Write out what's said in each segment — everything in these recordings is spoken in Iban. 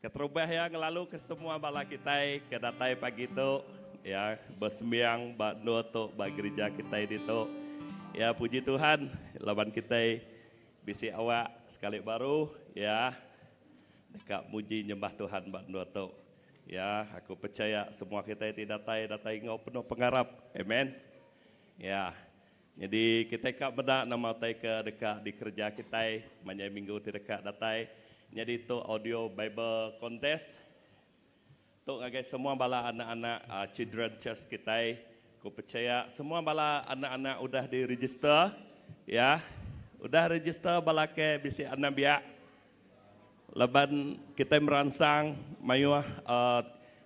Keterubah iya ngelalu ke semua bala kitai ke datai pagi tu ya besembiang ba endur tu ba gerija kitai ditu. Ya puji Tuhan laban kitai bisi awak sekali baru ya deka muji nyembah Tuhan ba endur tu. Ya aku pechaya semua kitai ti datai datai enggau penuh pengarap. Amen. Ya. Nyadi kitai ka meda nama utai ke deka dikereja kitai manyai minggu ti deka datai. Nyadi tu audio Bible contest. Tu ngagai semua bala anak-anak children church kitai. Ku pechaya semua bala anak-anak udah diregister ya. Udah register bala ke bisi anak biak. Laban kitai meransang mayuh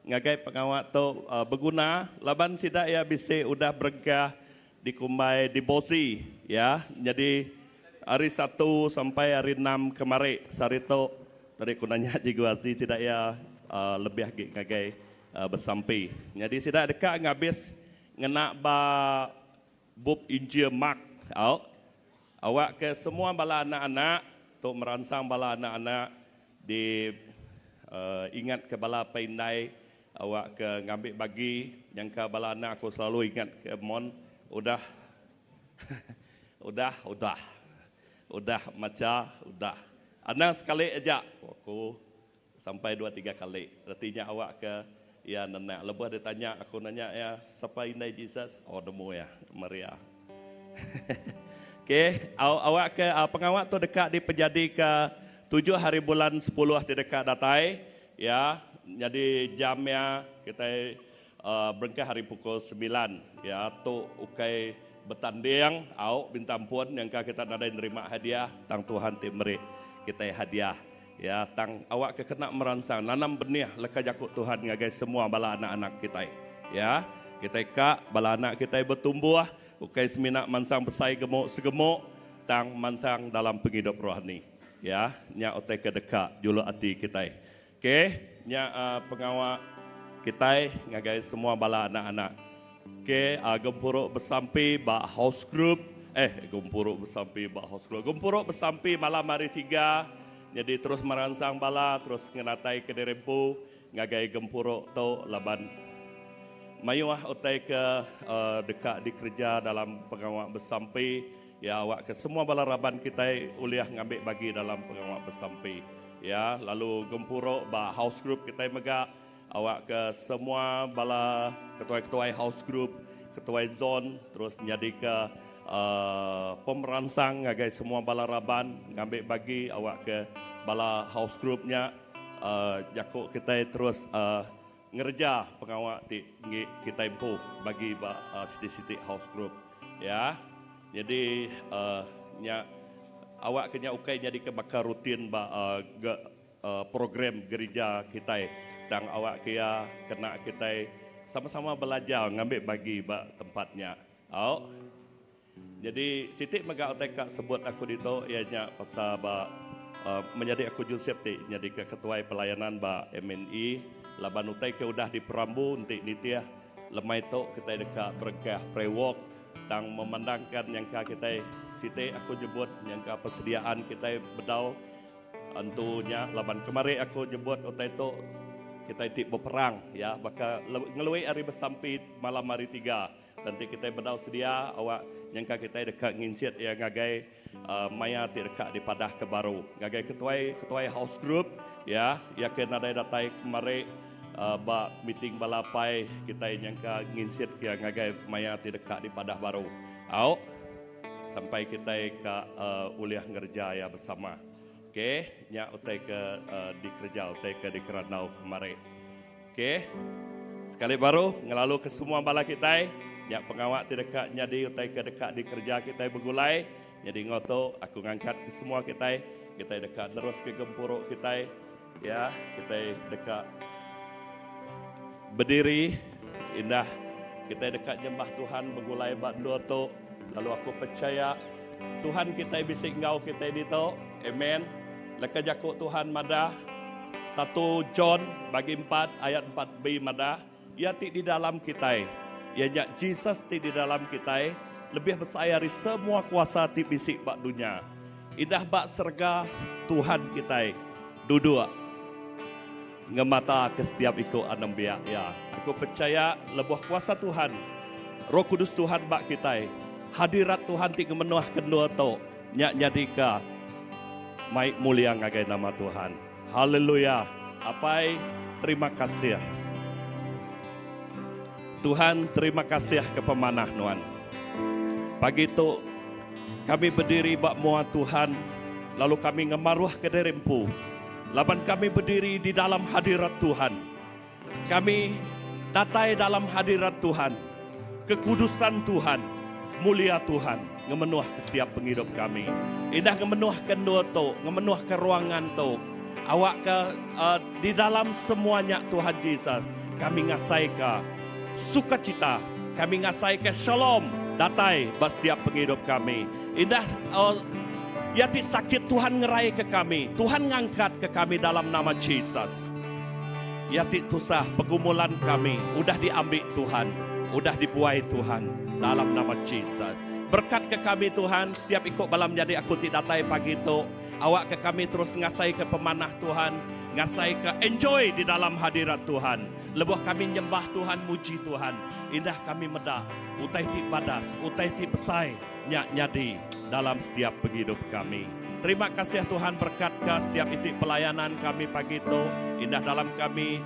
ngagai pengawa tu beguna laban sida iya bisi udah berengkah dikumbai dibosi iya nyadi hari Satu sampai hari Enam kemari sehari tu tadi ku nanya Cikgu Aziz sida iya lebih agi ngagai besampi. Nyadi sida deka ngabis ngena ba Bup Injil Mark au. Awakka semua bala anak-anak tu meransang bala anak-anak di ingatka bala apai indai awakka ngambi bagi nyangka bala anak aku selalu ingatka mon udah udah udah udah macha udah anang sekali aja ku aku sampai dua tiga kali reti nya awakka iya nenak lebuh ditanya aku nanya iya sapa indai Jesus oh nemu iya Maria. Okey, awakka pengawa tu deka dipejadika tujuh hari bulan sepuluh ti deka datai ya. Nyadi jam iya kitai berengkah ari pukul semilan ya. Tu ukai betanding au minta ampun nyangka kita nadai nerima hadiah tang Tuhan ti meri kitai hadiah ya. Tang awakka kena meransang nanam benih leka jaku Tuhan ngagai semua bala anak-anak kitai ya. Kitai ka bala anak kitai betumbuh Ukai semina mansang besai gemuk segemuk tang mansang dalam pengidup rohani. Ya, nya utai ke deka juluk ati kitai. Okey, nya pengawa kitai ngagai semua bala anak-anak. Okey, gempuru besampi ba house group, eh gempuru besampi ba house group. Gempuru besampi malam hari tiga nyadi terus meransang bala terus ngenataika diri empu ngagai gempuru tu laban mayuh utai ke deka dikereja dalam pengawa besampi iya awakka semua bala raban kitai ulih ngambi bagi dalam pengawa besampi iya lalu gempuru ba house group kitai mega awakka semua bala ketuai-ketuai house group ketuai zone terus nyadika pemeransang ngagai semua bala raban ngambi bagi awakka bala house group nya Jaku kitai terus ngereja pengawa ti enggi kitai empu bagi ba siti-siti house group. Ya. Nyadi nya awak ke nya ukai nyadika baka rutin ba program gerija kitai tang awak ke iya kena kitai sama-sama belajar ngambi bagi ba tempat nya. Au. Nyadi siti mega utai ka sebut aku ditu iya nya pasal ba menyadi aku Joseph ti nyadika ketuai pelayanan ba MNE laban utai ke udah diperambu enti nitih lemai tu kitai deka berengkah prayer walk tang memandangka nyangka kitai siti aku nyebut nyangka persediaan kitai bedau entu nya laban kemari aku nyebut utai tu kitai ti beperang ya baka ngelui ari besampi malam hari tiga. Enti kitai bedau sedia, awak nyangka kitai deka nginsit iya ngagai maya ti deka dipadahka baru. Ngagai ketuai ketuai house group iya, iya ke nadai datai kemari ba meeting bala apai kitai nyangka nginsit iya ngagai maya ti deka dipadah baru. Au sampai kitai ka ulih ngereja iya besama. Okey, nya utai ke dikereja utai ke dikerandau kemari. Okey. Sekali baru ngelalu ke semua bala kitai nya pengawa ti deka nyadi utai ke deka dikereja kitai begulai. Nyadi enggau tu aku ngangkat ke semua kitai, kitai deka neruska gempuru kitai ya, kitai deka bediri indah kitai deka nyembah Tuhan begulai ba endur tu lalu aku pechaya Tuhan kitai bisi enggau kitai ditu. Amen. Leka jaku Tuhan madah Satu John bagi empat ayat empat B madah, Iya ti di dalam kitai, iya nya Jesus ti di dalam kitai, lebih besai ari semua kuasa ti bisi ba dunya. Indah ba serega, Tuhan kitai duduk. ngemata ke setiap iku anembiak Iya. Aku pechaya lebuh kuasa Tuhan, Roh Kudus Tuhan ba kitai, hadirat Tuhan ti ngemenuhka endur tu, nya nyadika mai mulia ngagai nama Tuhan. Haleluya! Apai, terima kasih. Tuhan, terima kasih ke pemanah Nuan. Pagi tu, kami bediri ba mua Tuhan lalu kami ngemaruhka diri empu laban kami bediri di dalam hadirat Tuhan. Kami datai dalam hadirat Tuhan, kekudusan Tuhan, mulia Tuhan ngemenuhka setiap pengidup kami. Indah ngemenuhka endur tu, ngemenuhka ruangan tu. Awakka di dalam semua nya Tuhan Jesus, kami ngasaika sukacita, kami ngasaika shalom datai ba setiap pengidup kami. Indah iya ti sakit Tuhan ngeraika kami, Tuhan ngangkatka kami dalam nama Jesus. Iya ti tusah pegumulan kami udah diambi Tuhan, udah dibuai Tuhan dalam nama Jesus. Berekatka kami Tuhan, setiap iku bala menyadi aku ti datai pagi tu. Awakka kami terus ngasaika pemanah Tuhan, ngasaika enjoy di dalam hadirat Tuhan. Lebuh kami nyembah Tuhan, muji Tuhan, indah kami meda utai ti badas, utai ti besai nya nyadi dalam setiap pengidup kami. Terima kasih Tuhan berekatka setiap iti pelayanan kami pagi tu, indah dalam kami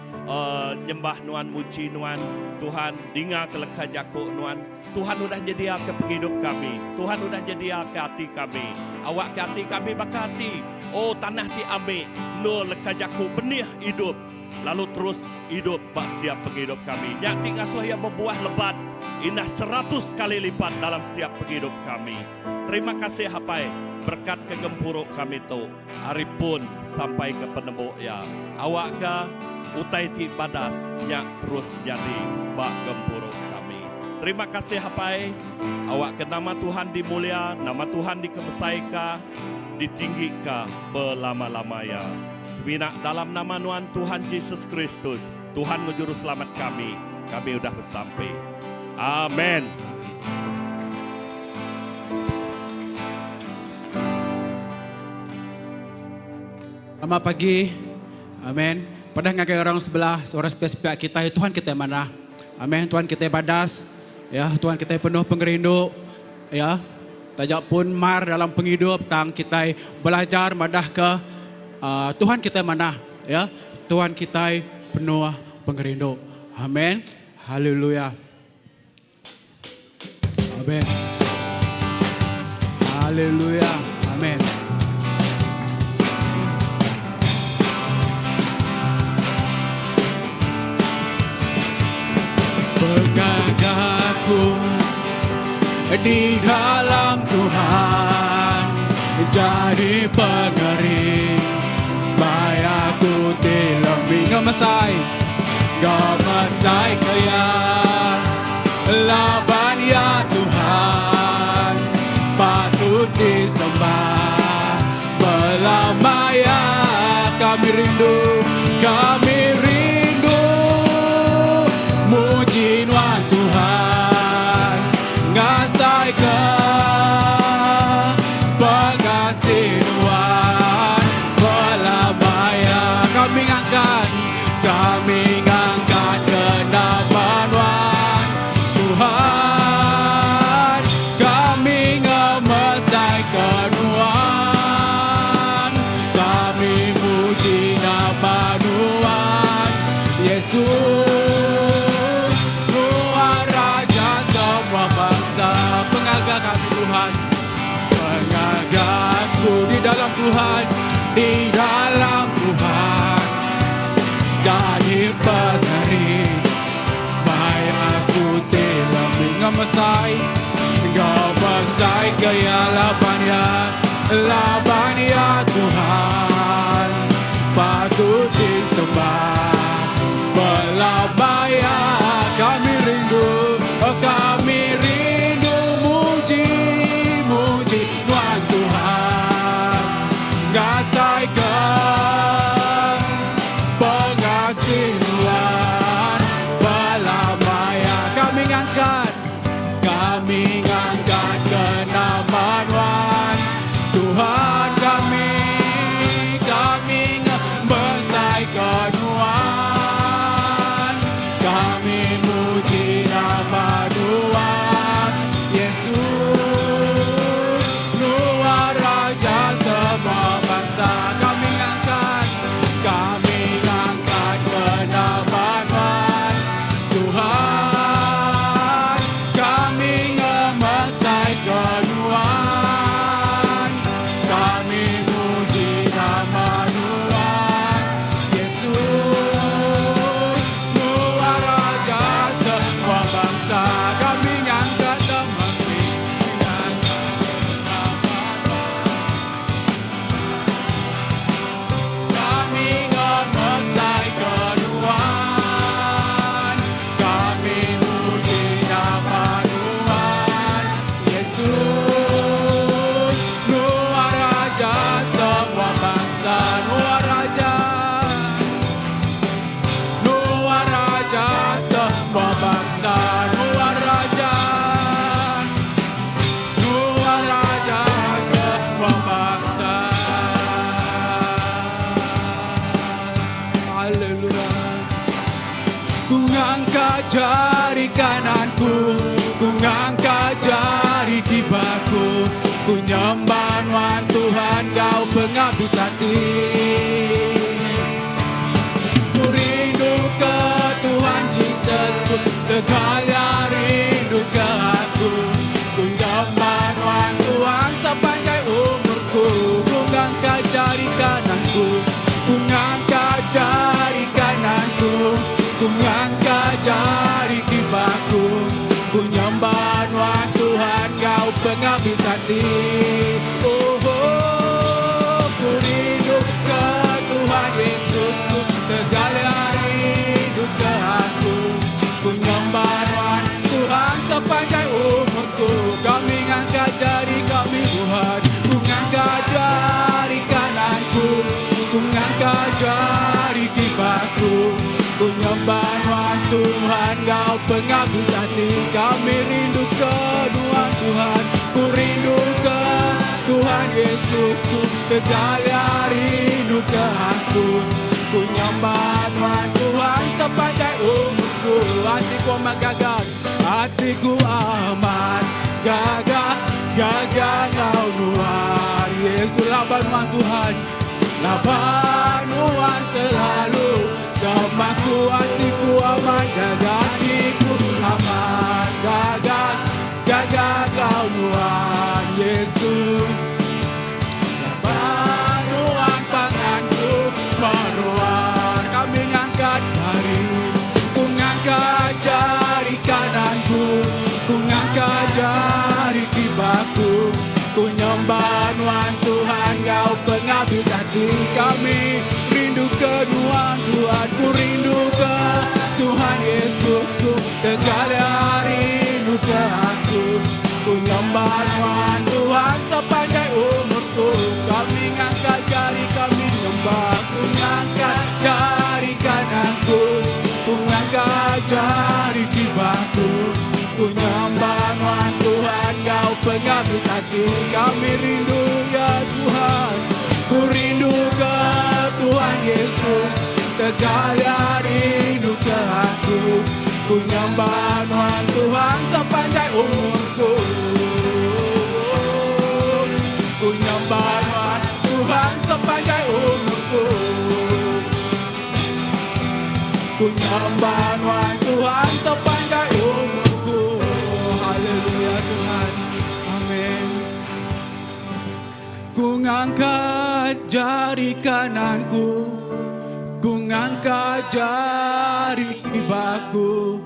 nyembah Nuan, muji Nuan. Tuhan, dingaka leka jaku Nuan. Tuhan udah nyediaka pengidup kami. Tuhan udah nyediaka ati kami. Awakka ati kami baka ati, oh tanah ti ami, endur leka jaku benih idup lalu terus idup ba setiap pengidup kami. Nya ti ngasuh iya bebuah lebat indah seratus kali lipat dalam setiap pengidup kami. Terima kasih Apai berekat ke gempuru kami tu ari pun sampai ke penembu iya. Awakka utai ti badas nya terus nyadi ba gempuru kami. Terima kasih Apai, awakka nama Tuhan dimulia, nama Tuhan dikemesaika, ditinggika belama-lama iya. Semina dalam nama Nuan Tuhan Jesus Kristus, Tuhan enggau Juruselamat kami, kami udah besampi. Amen. Selamat pagi. Amen. Padah ngagai orang sebelah, orang sepiak-sepiak kitai, Tuhan kitai manah. Amen. Tuhan kitai badas. Ya, Tuhan kitai penuh pengerindu. Ya. Taja pun mar dalam pengidup tang kitai belajar madah ke uh, Tuhan kitai manah. Ya. Tuhan kitai penuh pengerindu. Amen. Haleluya. Amen. Haleluya. Amen. Pengagaku di dalam Tuhan jadi pengering bayaku ti lebih ngemesai ngemesai ke iya Laban Iya Tuhan patut disembah belama iya. Kami rindu, kami rindu muji Nuan Tuhan ngasaika pengasih Nuan belama iya. Kami ngangkat, kami ngangkat ke nama Nuan Tuhan, kami ngemesai ke Nuan, kami muji nama Nuan Yesus, Nuan Raja semua bangsa. Pengaga kami Tuhan, pengagaku di dalam Tuhan, di dalam Tuhan jadi pengering mai aku ti lebih ngemesai ngemesai ke iya laban iya laban iya Tuhan patut disembah belama iya kami rindu kami rindu muji muji nuan Tuhan ngasai ke pengasih nuan belama iya kami ngangkat kami ngangkat ke nama nuan Tuhan kami kami ngemesai ke nuan. jari kananku, Ku ngangkat jari kibaku, Ku nyembah Nuan Tuhan enggau pengabis ati. Ku rindu ke Tuhan Jesus ku, Tegal Iya rindu ke aku. Ku nyembah Nuan Tuhan sepanjai umurku, Ku ngangkat jari kananku, Ku ngangkat jari kananku, Ku ngangkat jari kibaku, Ku nyembah Nuan Tuhan enggau pengabis ati. Oh, oh, ku rindu ke Tuhan Yesus ku, Tegal Iya rindu ke aku. Ku nyembah Nuan Tuhan sepanjai umurku. Kami ngangkat jari kami Tuhan, Ku ngangkat jari kananku, Ku ngangkat jari kibaku, Ku nyembah Nuan Tuhan enggau pengabis ati. Kami rindu ke Nuan Tuhan, Ku rindu ke Tuhan Yesus ku, Tegal Iya rindu ke aku. Ku nyembah Nuan Tuhan sepanjai umurku. Atiku amat gaga, atiku amat gaga, gaga enggau Nuan Yesus. Laban Nuan Tuhan, Laban Nuan selalu samaku. Atiku amat gaga, atiku amat gaga, gaga enggau Nuan Yesus. Laban Nuan panganku meruan. Kami ngangkat jari, Ku ngangkat jari kananku, Ku ngangkat jari kibaku, Ku nyembah Nuan Tuhan enggau pengabis ati. Kami rindu ke Nuan Tuhan, Ku rindu ke Tuhan Yesus ku, Tegal Iya rindu ke aku. Ku nyembah Nuan Tuhan sepanjai umurku. Kami ngangkat jari kami nyembah, Ku ngangkat jari kananku, Ku ngangkat jari kibaku, Ku nyembah Nuan Tuhan enggau pengabis ati. Kami rindu ya Tuhan, Ku rindu ke Tuhan Yesus, Tegal Iya rindu ke aku. Ku nyembah Nuan Tuhan sepanjai umurku. Ku nyembah Nuan Tuhan sepanjai umurku. Ku nyembah Nuan Tuhan sepanjai umurku. Haleluya Tuhan. Amin. Ku ngangkat jari kananku, Ku ngangkat jari kibaku,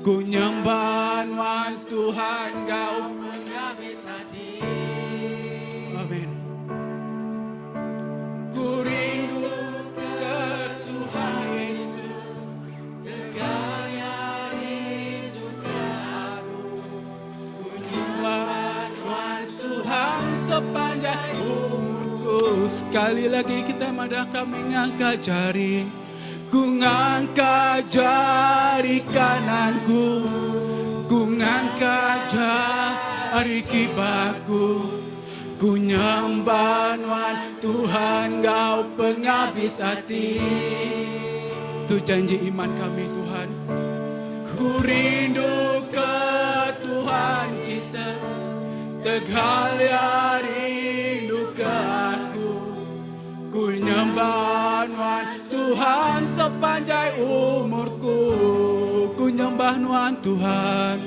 Ku nyembah Nuan Tuhan enggau pengabis ati. Amin. Ku rindu ke Tuhan Yesus, Tegal Iya rindu ke aku. Ku nyembah Nuan Tuhan sepanjai umurku. Sekali lagi kita madah kami ngangkat jari. Ku ngangkat jari kananku, Ku ngangkat jari kibaku, Ku nyembah Nuan Tuhan enggau pengabis ati. Tu janji iman kami Tuhan. Ku rindu ke Tuhan Jesus, Tegal Iya rindu ke aku. Ku nyembah Nuan Tuhan sepanjai umurku. Ku nyembah Nuan Tuhan,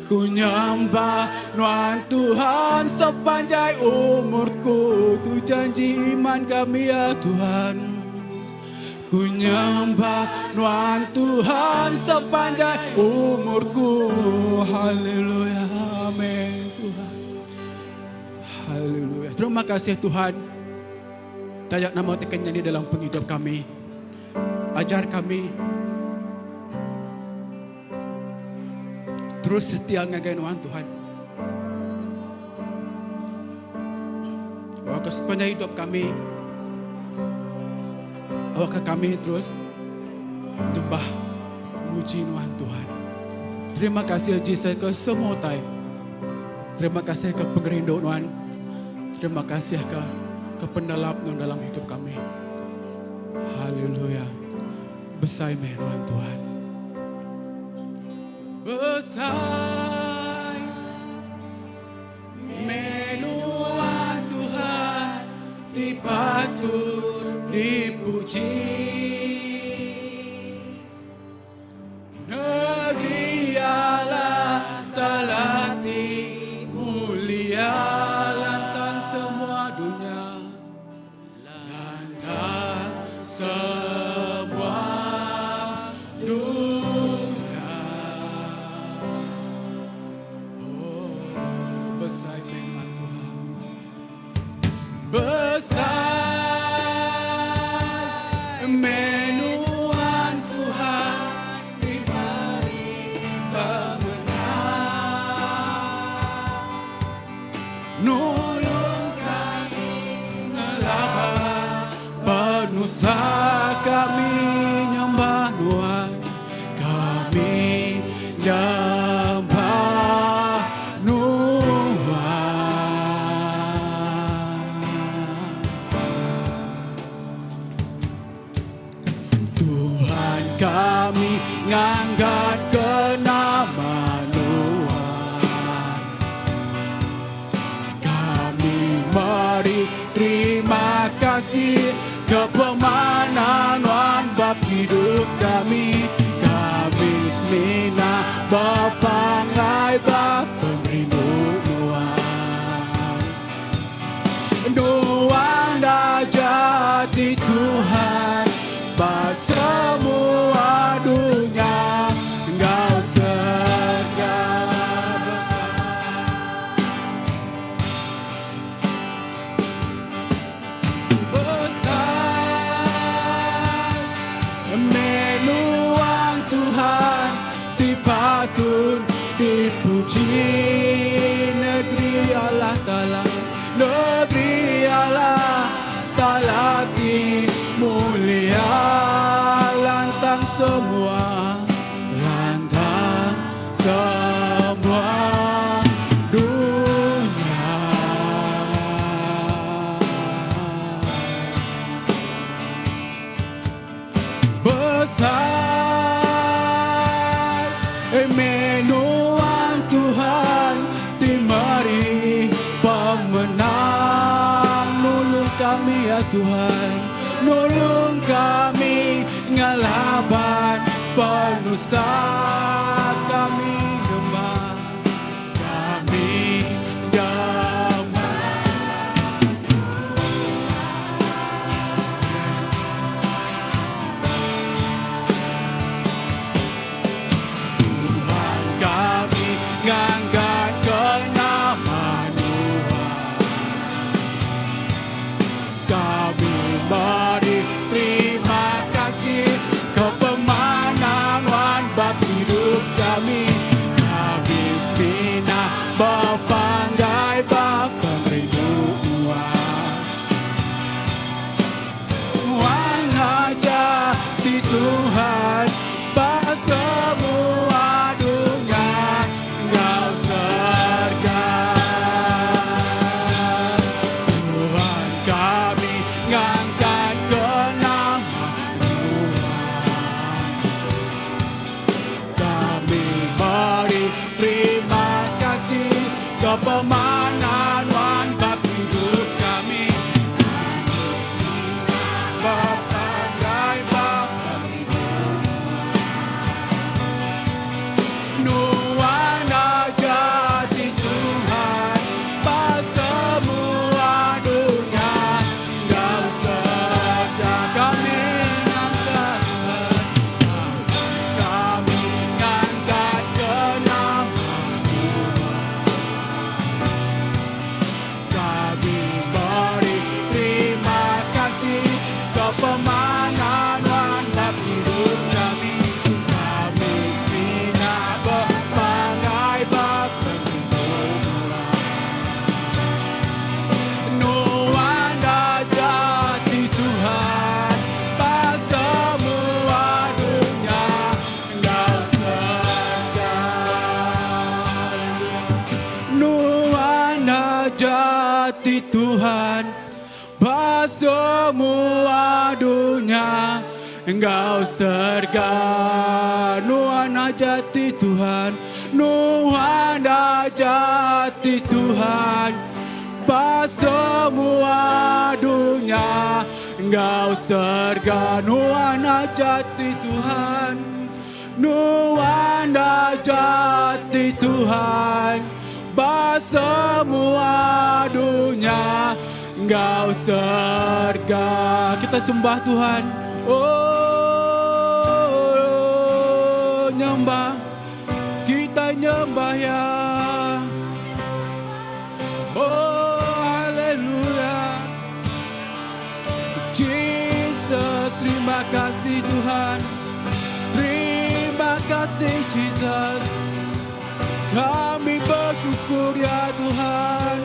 Ku nyembah Nuan Tuhan sepanjai umurku. Tu janji iman kami ya Tuhan. Ku nyembah Nuan Tuhan sepanjai umurku. Haleluya. Amin Tuhan. Haleluya. Terima kasih Tuhan. Tayak nama tekan di dalam penghidup kami. Ajar kami terus setia ngagai Nuan Tuhan. Awak sepanjang hidup kami, awak kami terus nyembah muji Nuan Tuhan. Terima kasih Jesus ke semua utai. Terima kasih ke pengerindu Nuan. Terima kasih ke ke penelap Nuan dalam hidup kami. Haleluya. Besai meh Nuan Tuhan. Besai Menuan Tuhan ti patut dipuji. Negeri Allah Taala ti mulia lantang semua dunya. Lantang semua dunya. Oh, besai firman Tuhan. Besai menuan Tuhan ti meri pemenang. Nulung kami ngelaban penusah kami nyembah Nuan. Kami nyembah Nuan. Tuhan kami ngangkat ke nama Nuan. Kami meri terima kasih ke pemanah Nuan bab hidup kami. Kami semina bepangai ba pengerindu Nuan. Nuan jadi Tuhan ba semua dunya enggau serega. Besai. Besai Menuan Tuhan ti patut dipuji. Negeri Allah Ta'ala, negeri Allah Ta'ala ti mulia lantang semua, lantang semua dunya. Besai Menuan Tuhan ti meri pemenang. Nulung kami ya Tuhan, nulung kami ngelaban penusah. Kami nyembah, kami nyembah. Tuhan kami ngangkat ke nama Tuhan. Kami meri terima kasih ke pemanah bab hidup kami. Kami semina bepanggai ba pengerindu Nuan. Nuan aja ti Tuhan ba semua dunya enggau serega. Tuhan kami ngangkat ke nama Nuan. Kami meri terima kasih ke pemanah Nuan bab hidup kami. Bepanggai ba Nuan aja ti Tuhan ba semua dunya enggau serega. Kami ngangkat, kami ngangkat ke nama Tuhan. Kami beri terima kasih ke pemanah Nuan bab hidup kami. Kami semina bepanggai ba pengerindu Nuan. Nuan aja ti Tuhan ba semua dunya enggau serega. Nuan aja ti Tuhan ba semua dunya. Enggau serga Nuan aja ti Tuhan Nuan aja ti Tuhan Ba semua dunya enggau serga Nuan aja ti Tuhan Nuan aja ti Tuhan Ba semua dunya enggau serga. Kita sembah Tuhan. Oh, nyembah. Kita nyembah ya. Oh, haleluya. Jesus, terima kasih Tuhan. Terima kasih Jesus. Kami bersyukur ya Tuhan.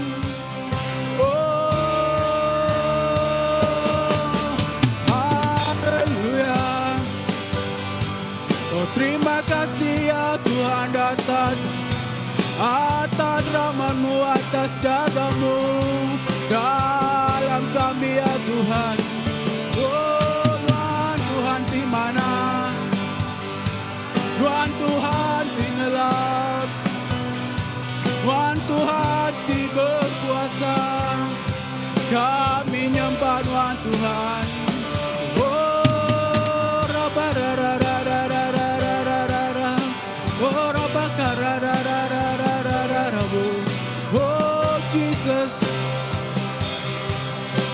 Oh, haleluya. Oh, terima kasih ya Tuhan atas atas rahmatmu, atas jagamu dalam kami ya Tuhan. Oh, Tuhan, Tuhan di mana? Tuhan, Tuhan di nelap. Tuhan, Tuhan di berkuasa. Kami nyembah Tuhan, Tuhan. Oh, raba ra ra ra ra ra ra ra ra ra ra. Oh, raba ka ra ra ra ra ra ra ra ra bo. Oh, Jesus.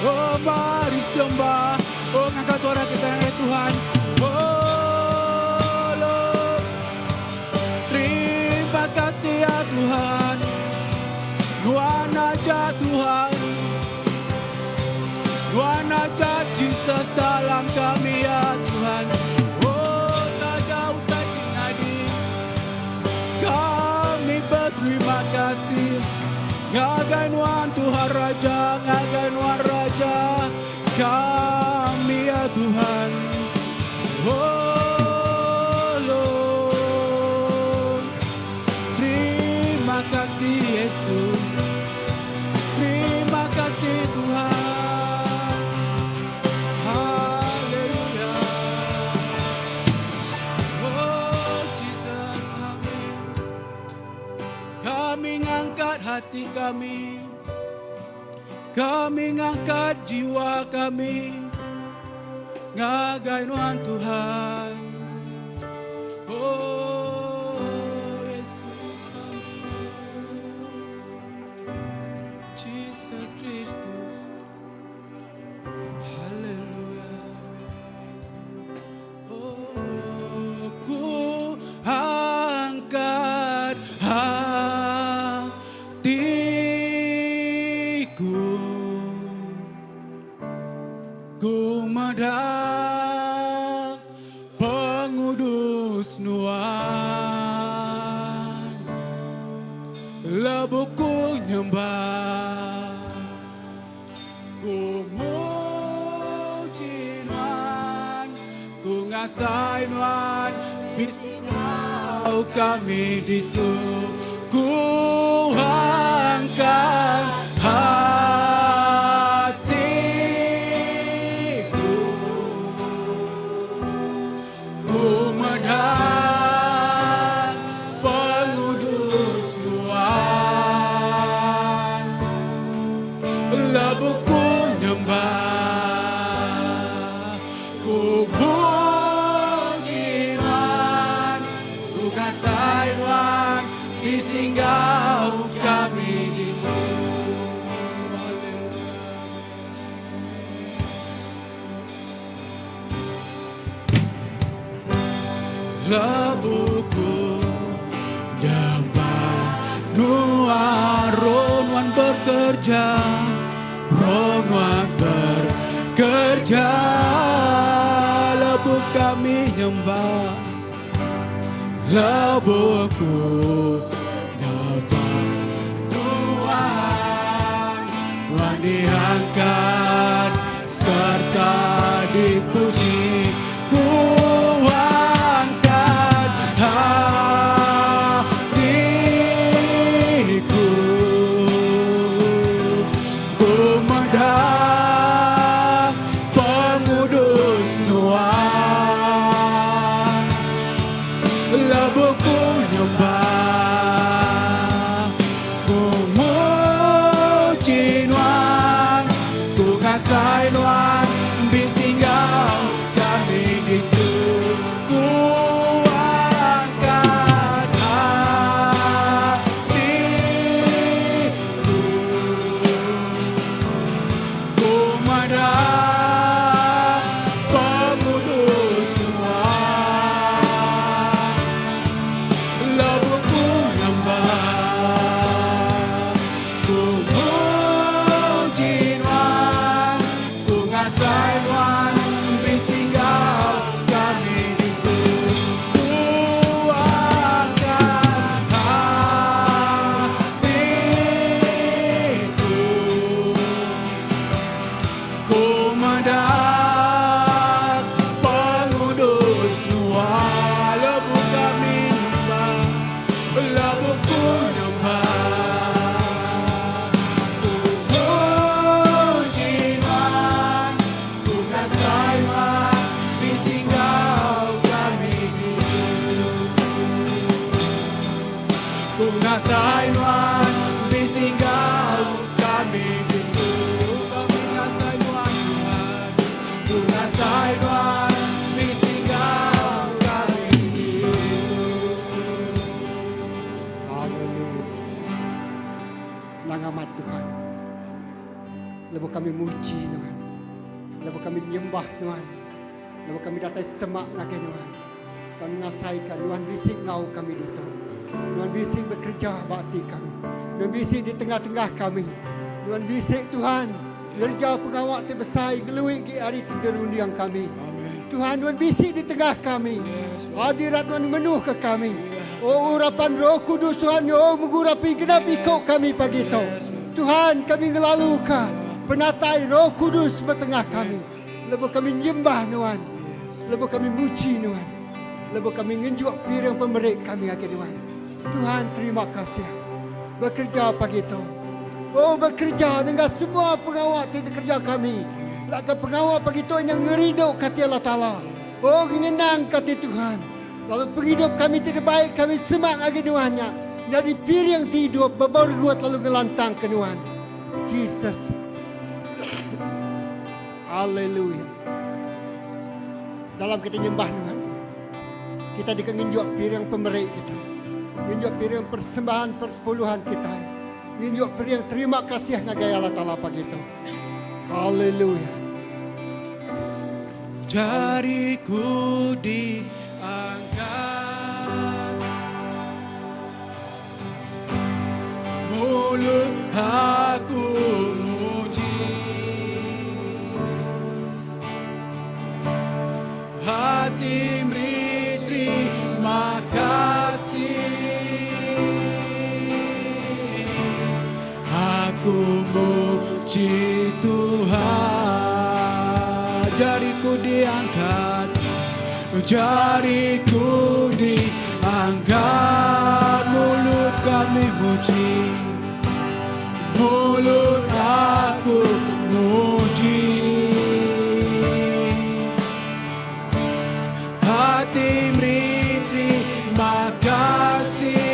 Oh, mari sembah. Oh, ngangkat suara kita ya Tuhan. Oh, Lord. Terima kasih ya Tuhan. Nuan aja Tuhan. Nuan aja Jesus dalam kami ya Tuhan. Oh, tak jauh tak tinggi. Kami berterima kasih. Ngagai Nuan Tuhan Raja, ngagai Nuan Raja. Kami ya Tuhan. Oh Lord. Terima kasih Yesus. Terima kasih Tuhan. Haleluya. Oh Jesus, amin. Kami ngangkat hati kami. Kami ngangkat jiwa kami. Ngagai Nuan Tuhan. Oh Yesus, amin. Jesus Kristus. Haleluya. Oh, ku angkat hatiku. Ku medak pengudus nuan. Lebuhku nyembah. Ku muji nuan, ku ngasai nuan, bisi enggau kami ditu. Ku angkat hatiku, ku medak pengudus nuan. Lebuhku nyembah, ku puji nuan, ku ngasai nuan, bisi enggau kami ditu. Haleluya. Lebuhku nyembah nuan, roh nuan bekerja, roh nuan bekerja. Lebuh kami nyembah, lebuhku nyembah nuan, nuan diangkat serta dipuji. Ku angkat hatiku, ku medak pengudus nuan. ngasai nuan bisi enggau kami ditu. Ku angkat atiku. Ku madah pengudus nuan. Lebuh ku nyembah, ku muji nuan, ku ngasai nuan bisi enggau kami ditu. Ku angkat atiku. Ku madah pengudus nuan. Lebuh kami nyembah, lebuh ku nyembah, ku muji nuan, ku ngasai nuan bisi enggau kami ditu. Ku ngasai nuan bisi enggau kami ditu. Kami ngasai nuan Tuhan, ku ngasai nuan bisi enggau kami ditu. Haleluya. Nang amat Tuhan. Lebuh kami muji Tuhan. Lebuh kami nyembah Tuhan. Lebuh kami datai semak ngagai Tuhan. Kami ngasaikan Tuhan bisi ngau kami ditu. Tuhan bisi bekerja ba ati kami. Tuhan bisi di tengah-tengah kami. Tuhan bisi Tuhan ngerja pengawa ti besai ngelui gi ari ti dirunding kami. Amen. Tuhan Tuhan bisi di tengah kami. Yes, Lord. Hadirat Tuhan menuh ke kami. Oh urapan Roh Kudus Tuhan, oh mengurapi genap ikut kami pagi itu. Yes, Lord. Tuhan kami ngelaluka penatai Roh Kudus bertengah kami. Lebuh kami nyembah Tuhan. Lebuh kami muji Tuhan. Lebuh kami ngenjuk piring pemerik kami agi Tuhan. Tuhan terima kasih. Bekerja pagi itu. Oh bekerja dengan semua pengawal ti kerja kami. Laka pengawal pagi itu yang ngerindu kati Allah Ta'ala. Oh nyenang kati Tuhan. Lalu penghidup kami tidak baik kami semak lagi Tuhannya. Jadi piring ti hidup bebergut lalu ngelantang ke Tuhan. Jesus. Haleluya. Dalam kita nyembah Tuhan. Kita deka ngenjuk piring pemeri kita. Ngenjuk piring persembahan persepuluhan kita. Ngenjuk piring terima kasih ngagai Allah Ta'ala pagi itu. Haleluya. Jariku diangkat, mulut aku muji, hati beri terima kasih. Aku muji Tuhan. Jariku diangkat, jariku diangkat, mulut kami muji, mulut aku muji, hati beri terima kasih.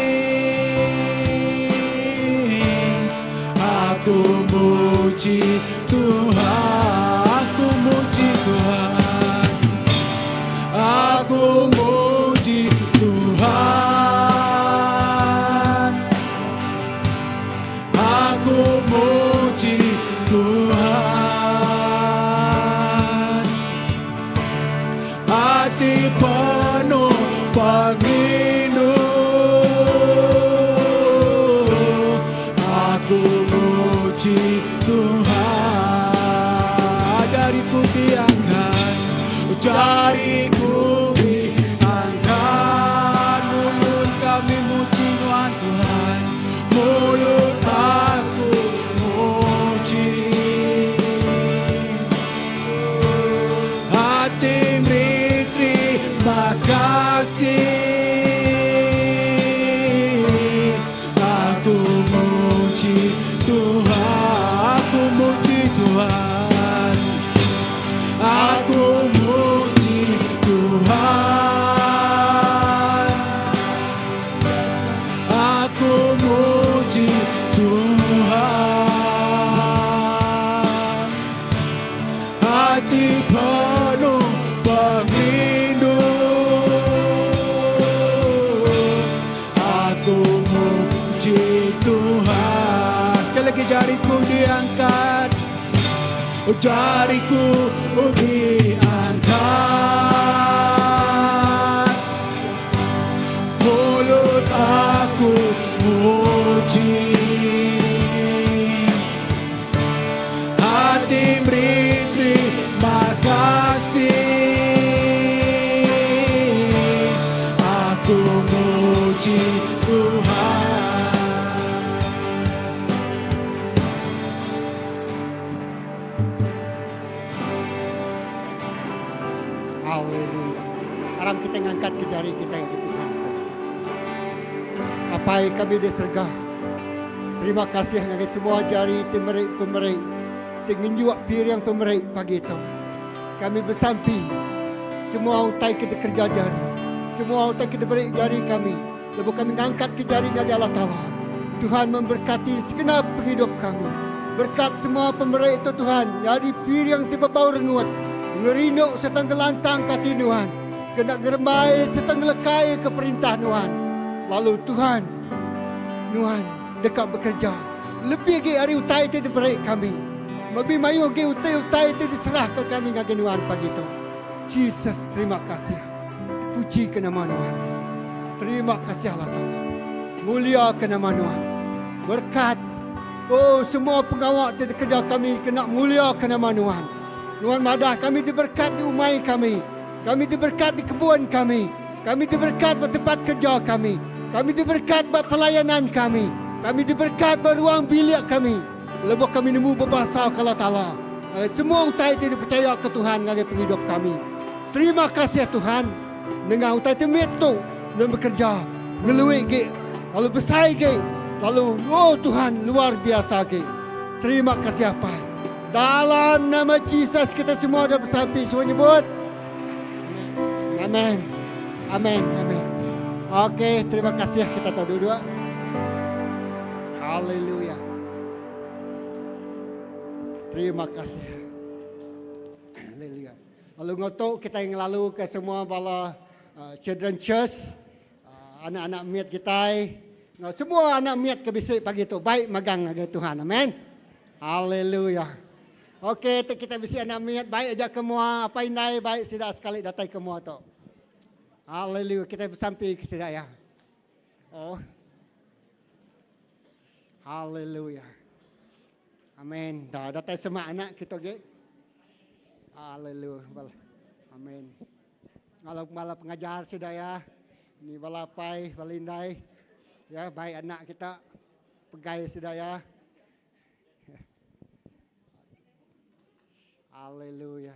Aku muji Tuhan, aku muji Tuhan, aku muji Tuhan, aku muji Tuhan. Hati penuh pengrindu, aku muji Tuhan. Jariku diangkat, jariku diangkat, mulut kami muji Tuhan, Tuhan, mulut aku muji, hati beri terima kasih. Aku muji Tuhan, aku muji Tuhan, aku muji Tuhan, aku muji Tuhan. Hati penuh pengerindu Aku muji Tuhan Sekali lagi jariku diangkat Jariku diangkat Mulut aku muji Hati beri terima kasih Aku muji Tuhan. Haleluya. Aram kita ngangkat ke jari kita ngagai Tuhan. Apai kami di serega. Terima kasih ngagai semua jari ti meri pemeri ti ngenjuk piring pemeri pagi tu. Kami besampi semua utai ke dikereja jari, semua utai ke diberi jari kami lebuh kami ngangkat ke jari ngagai Allah Taala. Tuhan memberkati segenap pengidup kami. Berkat semua pemeri tu Tuhan nyadi piring ti bebau rengut, ngerindu sereta ngelantang ke ati Nuan, kena ngerembai sereta ngelekai ke perintah Nuan. Lalu Tuhan, Nuan deka bekereja lebih agi ari utai ti diberi kami. Lebih mayuh agi utai-utai ti diserahka kami ngagai Nuan pagi tu. Jesus terima kasih. Puji ke nama Nuan. Terima kasih Allah Taala. Mulia ke nama Nuan. Berkat oh semua pengawa ti dikereja kami kena mulia ke nama Nuan. Nuan madah kami diberkat di umai kami. Kami diberkat di kebun kami. Kami diberkat ba tempat kerja kami. Kami diberkat ba pelayanan kami. Kami diberkat ba ruang bilik kami. Lebuh kami nemu bebasa ke Allah Taala. Semua utai ti dipechaya ke Tuhan ngagai pengidup kami. Terima kasih Tuhan nengah utai ti mit tu nuan bekerja ngelui gi lalu besai gi lalu oh Tuhan luar biasa gi. Terima kasih Apai. Dalam nama Jesus kita semua dah besampi semua nyebut. Amen. Amen. Amen. Okey, terima kasih kita tahu duduk. Haleluya. Terima kasih. Haleluya. Lalu enggau tu kitai ngelaluka semua bala children church, anak-anak mit kitai, enggau semua anak mit ke bisi pagi tu baik magang ngagai Tuhan. Amen. Haleluya. Okey, tu kitai bisi anak mit baik aja ke mua, apai indai baik sida sekali datai ke mua tu. Haleluya. Kitai besampi ke sida iya. Oh. Haleluya. Amen. Dah datai semak anak kita ge. Haleluya. Amen. Ngalau bala pengajar sida ya. Ni bala apai, bala indai. Ya, baik anak kita pegai sida ya. Haleluya.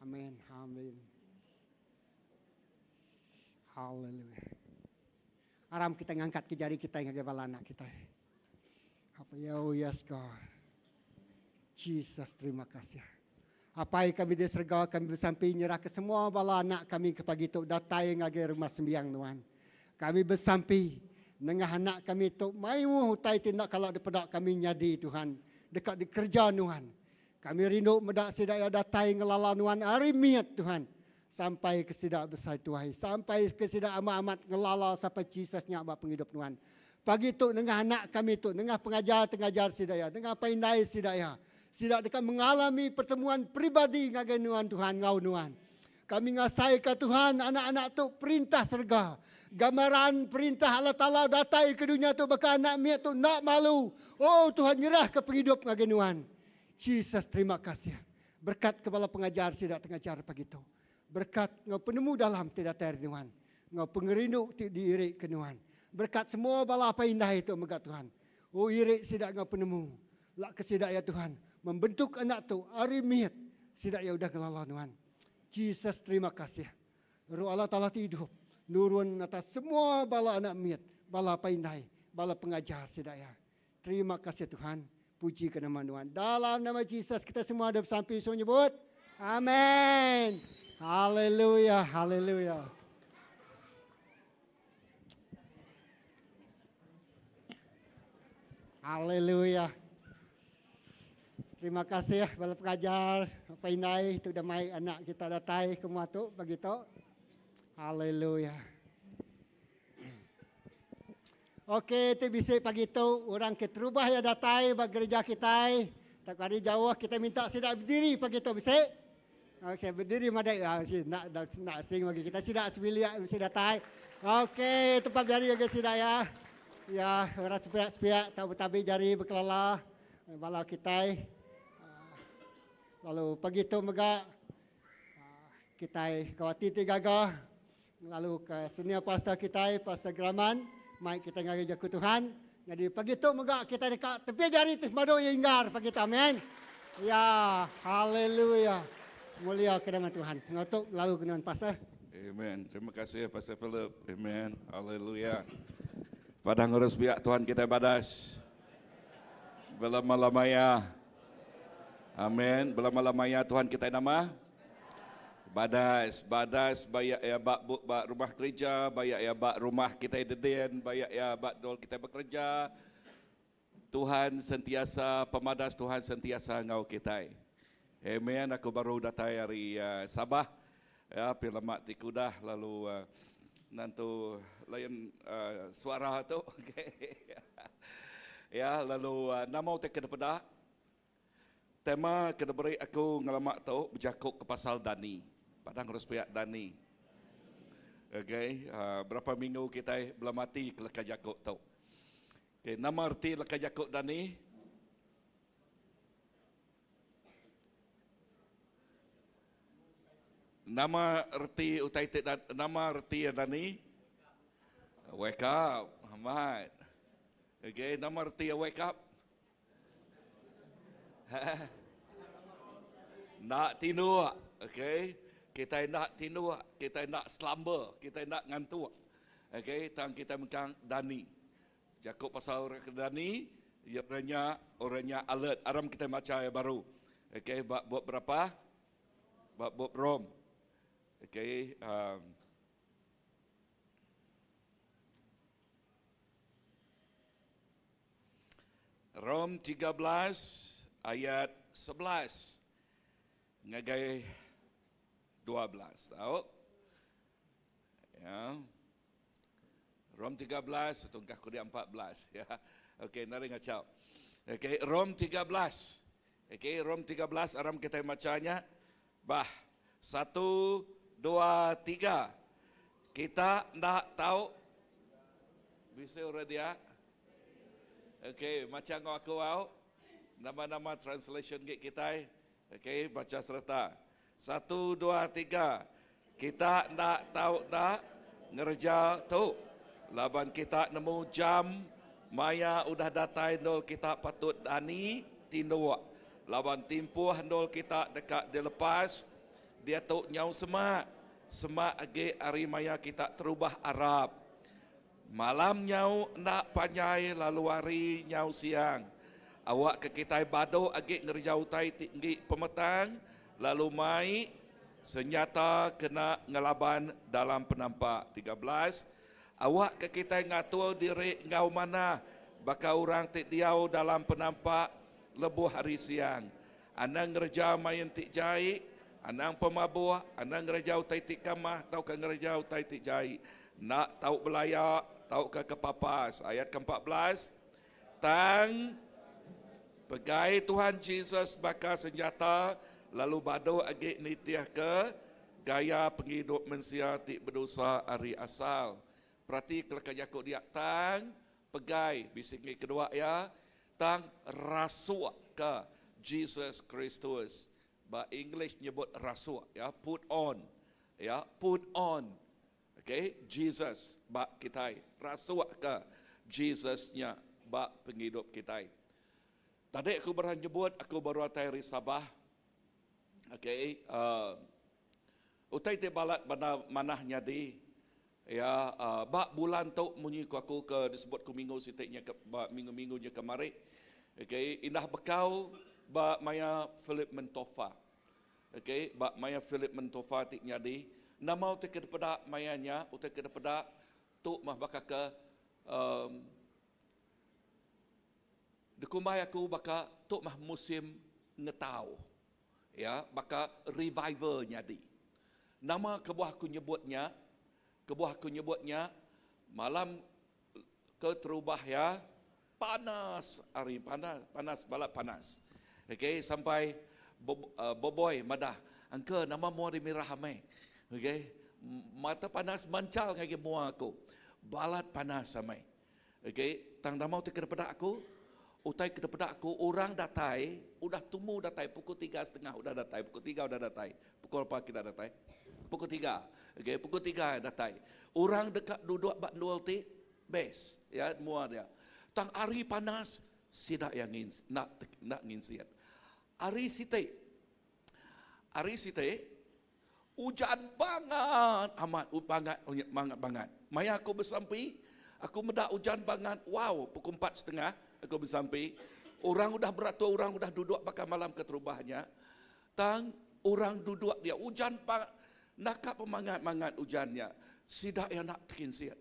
Amen. Amen. Haleluya. Aram kita ngangkat ke jari kita ngagai bala anak kita. Apa ya, oh yes God. Jesus terima kasih. Apai kami di serega kami besampi nyerah ke semua bala anak kami ke pagi tu datai ngagai rumah sembiang nuan. Kami besampi nengah anak kami tu mayuh utai ti enda kala dipeda kami nyadi Tuhan deka dikereja nuan. Kami rindu meda sida iya datai ngelala nuan ari mit Tuhan sampai ke sida besai tuai, sampai ke sida amat-amat ngelala sapa Jesus nya ba pengidup nuan. Pagi tu nengah anak kami tu, nengah pengajar ti ngajar sida iya, nengah apai indai sida iya, sida deka mengalami pertemuan peribadi ngagai nuan Tuhan enggau nuan. Kami ngasaika Tuhan anak-anak tu perintah serega. Gambaran perintah Allah Taala datai ke dunya tu baka anak mit tu enda malu. Oh Tuhan nyerahka pengidup ngagai nuan. Jesus terima kasih. Berkat ke bala pengajar sida ti ngajar pagi tu. Berkat enggau penemu dalam ti datai ari nuan enggau pengerindu ti diiri ke nuan. Berkat semua bala apai indai tu mega Tuhan. Oh iri sida enggau penemu. Lak ke sida iya Tuhan membentuk anak tu ari mit sida iya udah ngelala nuan. Jesus terima kasih. Roh Allah Taala ti idup nurun atas semua bala anak mit, bala apai indai, bala pengajar sida iya. Terima kasih Tuhan. Puji ke nama Nuan. Dalam nama Jesus kita semua ada besampi semua nyebut. Amen. Haleluya, haleluya. Haleluya. Terima kasih bala pengajar, apai indai ti udah mai anak kita datai ke mua tu pagi tu. Haleluya. Okey, ti bisi pagi tu orang ke terubah iya datai ba gereja kitai. Tak ari jauh kita minta sida berdiri pagi tu bisi. Okey, berdiri madai ah si nak nak sing bagi kita sida sebilik mesti datai. Okey, tempat jari bagi sida ya. Ya, orang sepiak-sepiak tau betabi jari bekelala bala kitai. Lalu pagi tu mega kitai kau ati ti gaga lalu ke senior pastor kitai Pastor Graman mai kita ngari jaku Tuhan. Jadi pagi tu mega kita deka tepi jari ti madu inggar pagi tu amen. Ya, haleluya. Mulia ke nama Tuhan. Ngau tu lalu ke nuan pastor. Amen. Terima kasih Pastor Philip. Amen. Haleluya. Padang ngurus pihak Tuhan kita badas. Belama-lamaya. Amen. Belama-lamaya Tuhan kita nama. Badas, badas bayak ya ba, ba rumah gereja, bayak ya ba rumah kita deden, bayak ya ba dol kita bekerja. Tuhan sentiasa pemadas Tuhan sentiasa ngau kita. Amen. Aku baru datai ari uh, Sabah. Ya, pi lama ti kudah lalu uh, nantu lain uh, suara tu. Okay. ya, lalu uh, nama te kedepedak Tema ke diberi aku ngelama tu bejaku ke pasal dani. Padang harus pia dani. Okay, uh, berapa minggu kita belum mati ke leka jaku tu. Okay, nama erti leka jaku dani? Nama erti utai ti nama erti dani? Wake up, Ahmad. Okay, nama erti wake up? Nak tinduk, okay? Kita nak tinduk, kita nak slumber, kita nak ngantuk. Okay, tang kita mengkang dani. Jaku pasal orang ke dani, ya orangnya orangnya alert. Aram kita maca yang baru. Okay, bab bab berapa? Bab bab Rom. Okay, um, Rom 13 ayat 11 ngagai 12 tau. Ya. Rom 13 tungkah ku dia 14 ya. Okey, nari ngacau. Okey, Rom 13. Okey, Rom 13 aram kita macanya. Bah, satu, dua, tiga. Kita ndak tahu bisa orang dia. Okey, macam ngau aku au. Nama-nama translation gig kita. Okey, baca serta. Satu, dua, tiga. Kita ndak tahu ndak ngerja tu. Laban kita nemu jam maya udah datai nol kita patut dani tinduk. Laban timpuh nol kita deka dilepas dia tu nyau semak. Semak agi ari maya kita terubah arap. Malam nyau enda panjai lalu hari nyau siang. Awak ke kitai badu agi ngereja utai ti enggi pemetang lalu mai senyata kena ngelaban dalam penampak. 13. Awak ke kitai ngatur diri enggau manah baka orang ti diau dalam penampak lebuh hari siang. Anang ngereja main ti jai, anang pemabuh, anang ngereja utai ti kamah tauka ngereja utai ti jai. Enda tau belaya tauka kepapas. Ayat ke-14, Tang pegai Tuhan Jesus baka senjata lalu badu agi nitihka gaya pengidup mensia ti bedosa ari asal. Perati ke leka jaku dia, tang pegai bisi enggi kedua iya, tang rasukka Jesus Kristus. Ba English nyebut rasuk ya, put on. Ya, put on. Okay, Jesus ba kitai. Rasukka Jesus nya ba pengidup kitai. Tadi aku baru nyebut aku baru atai ari Sabah. Okay, uh, utai ti balat bana manah nyadi ya uh, ba bulan tu munyi ku aku ke disebut ku minggu siti nya ke ba minggu-minggu nya kemari. Okay, indah bekau ba maya Philip Mentofa. Okay, ba maya Philip Mentofa ti nyadi, nama utai ke dipeda maya nya, utai ke dipeda tu mah baka ke um, dikumbai aku baka tu mah musim ngetau. Ya, baka revival nyadi. Nama kebuah aku nyebut nya? Kebuah aku nyebut nya, malam keterubah ya panas hari panas, panas balat panas. Okey, sampai eh, boboi madah, angka nama mua di mirah amai. Okey, mata panas mancal ngagai mua aku. Balat panas amai. Okey, tang nama utai ke dipeda aku? Utai ke dipeda aku orang datai udah tumu datai pukul 3.30 udah datai, pukul 3 udah datai. Pukul apa kita datai? Pukul 3. Okey, pukul 3 datai. Orang deka duduk ba endur ti best, ya, mua dia. Tang hari panas sida yang ngins, nak nak nginsiat. Hari siti. Hari siti Ujan bangat amat, bangat bangat bangat. Maya aku besampi, aku meda ujan bangat, wow, pukul 4.30 aku besampi. Orang udah beratur, orang udah duduk bakal malam keterubahnya. Tang orang duduk dia, ujan bangat, nakap pemangat-mangat ujannya. Sidak yang nak terkinsiat.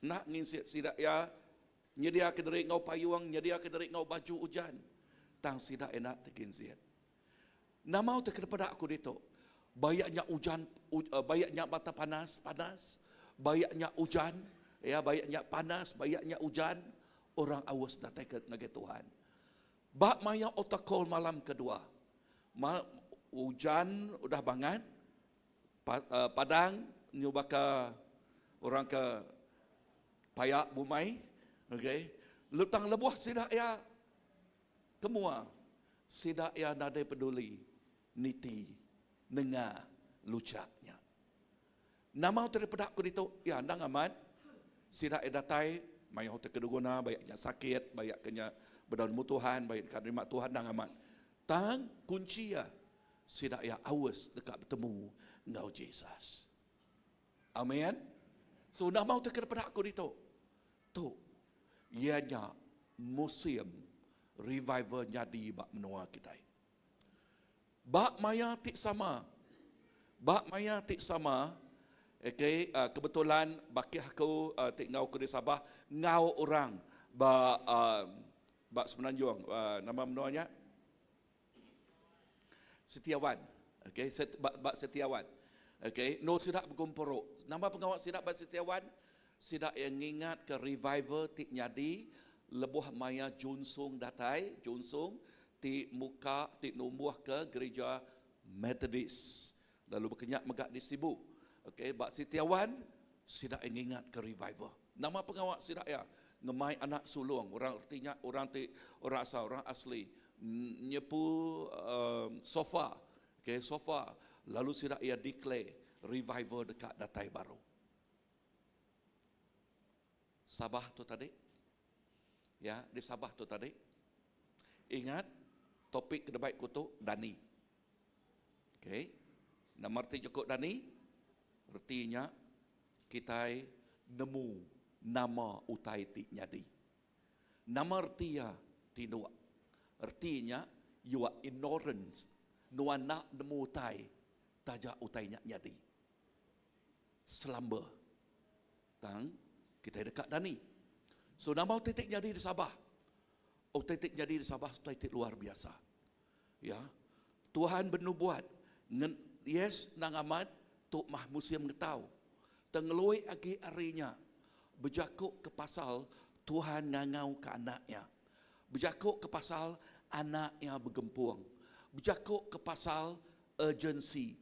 Nak nginsiat sidak ya nyedia ke diri ngau payung, nyedia ke diri ngau baju ujan. Tang sidak yang nak terkinsiat. Nama utai kepada aku ditu. Bayaknya ujan, eh, bayaknya mata panas, panas. Bayaknya hujan, ya, bayaknya panas, bayaknya hujan. Orang awas datai ke ngagai Tuhan. Bak maya otakol malam kedua. Ma, hujan udah bangat. Pa, uh, padang nyubaka orang ke payak bumai. Okay. Lutang lebuh sidak ya kemua sidak ya nadai peduli niti nenga lucaknya. Nama daripada aku ditu, ya andang amat sidak ya datai maya hotel keduguna bayaknya sakit, bayak kenya berdaun Tuhan, bayak terima Tuhan andang amat. Tang kunci ya sidak ya awas dekat bertemu ngau Jesus. Amin. So nama daripada aku ditu. Tu ianya musim revival nyadi bak menua kita. Bak maya tik sama. Bak maya tik sama. Okay, kebetulan baki aku tik ngau ke di Sabah ngau orang ba bak Semenanjung nama menuanya Setiawan. Okey, set, bak, bak Setiawan. Okey, no sidak berkumpul. Nama pengawal sidak bak Setiawan sidak yang ngingat ke revival tik nyadi lebuh maya Junsung datai, Junsung ti muka ti numbuh ke gereja Methodist. Lalu berkenyak megak di Sibu. Okey, bak Setiawan sidak yang ngingat ke revival. Nama pengawal sidak ya ngemai anak sulung, orang artinya orang ti orang asal, orang asli nyepu sofa. Okey, sofa. Lalu sidak ia declare revival dekat datai baru. Sabah tu tadi. Ya, di Sabah tu tadi. Ingat topik kedebaik kutu Dani. Okey. Nama arti cukup Dani artinya kita nemu nama utai ti nyadi. Nama arti ya tinua. Artinya you are ignorance. Nuan nak nemu utai taja utai nya nyadi. Selamba. Tang kita dekat Dani. So nama utai ti nyadi di Sabah. Utai ti nyadi di Sabah utai ti luar biasa. Ya. Tuhan bernubuat. Yes, nang amat tok mah musim ngetau. Tengelui agi arinya. Berjakuk ke pasal Tuhan ngangau ke anaknya. Berjakuk ke pasal anaknya bergempung. Berjakuk ke pasal urgency.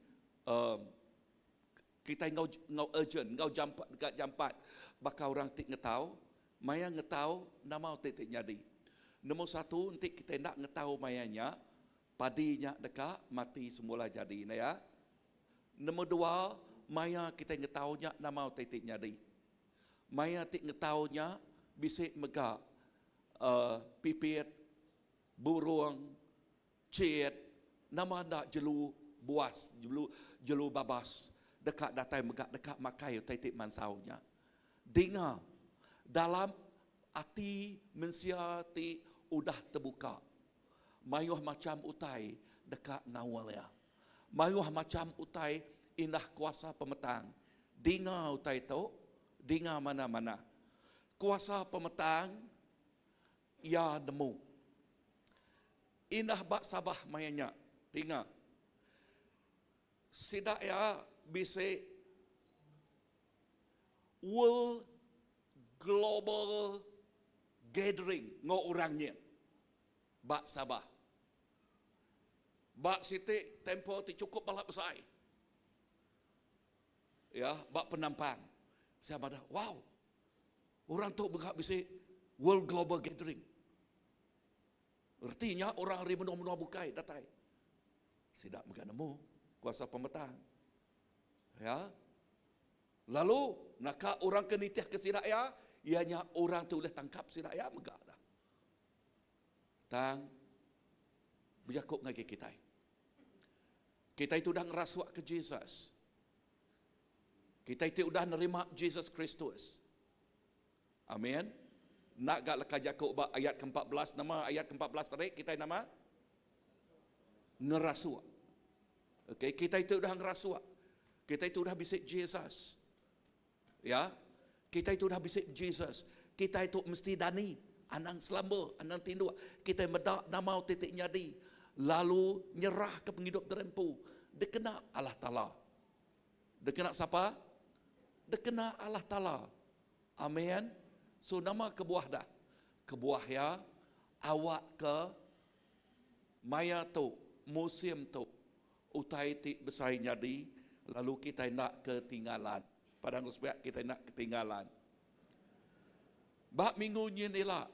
Kita ngau ngau urgent, ngau jampat dekat jampat. Bakal orang tik ngetau, maya ngetau nama tik tik nyadi. Nombor satu, nanti kita nak ngetau mayanya, padinya dekat mati semula jadi, nah ya. Nombor dua, maya kita ngetaunya nama tik tik nyadi. Maya tik ngetaunya bisik megak pipit, burung, cet, nama ndak jelu buas, jelu jelu babas dekat datai megak dekat makai utai tik mansaunya. Dengar dalam ati mensia ti udah terbuka. Mayuh macam utai dekat ngawal ya. Mayuh macam utai indah kuasa pemetang. Dengar utai tu, dengar mana-mana. Kuasa pemetang ia nemu. Indah ba Sabah maya nya, tinga. Sida iya bisi World Global Gathering enggau orang nyin ba Sabah. Ba siti temple ti chukup bala besai. Ya, ba penampang. Saya madah, wow. Orang tu mega bisi World Global Gathering. Reti nya orang ari menua-menua bukai datai. Sida mega nemu kuasa pemetang. Ya. Lalu naka orang ke nitihka sida iya, iya nya orang ti ulih tangkap sida iya mega dah. Tang bejaku ngagai kitai. Kitai ti udah ngerasukka Jesus. Kitai ti udah nerima Jesus Kristus. Amin. Enda ga leka jaku ba ayat ke 14 nama ayat ke 14 tadi kitai nama? Ngerasuk. Okey, kitai ti udah ngerasuk. Kitai ti udah bisi Jesus. Ya. Kitai tu udah bisi Jesus. Kitai tu mesti dani, anang selamba, anang tinduk. Kitai meda nama utai ti nyadi lalu nyerahka pengidup diri empu dikena Allah Taala. Dikena sapa? Dikena Allah Taala. Amen. So nama kebuah dah? Kebuah iya awakka maya tu, musim tu Utai ti besai nyadi lalu kitai enda ketinggalan. Padang ku sepiak kitai enda ketinggalan. Ba minggu nyin ila,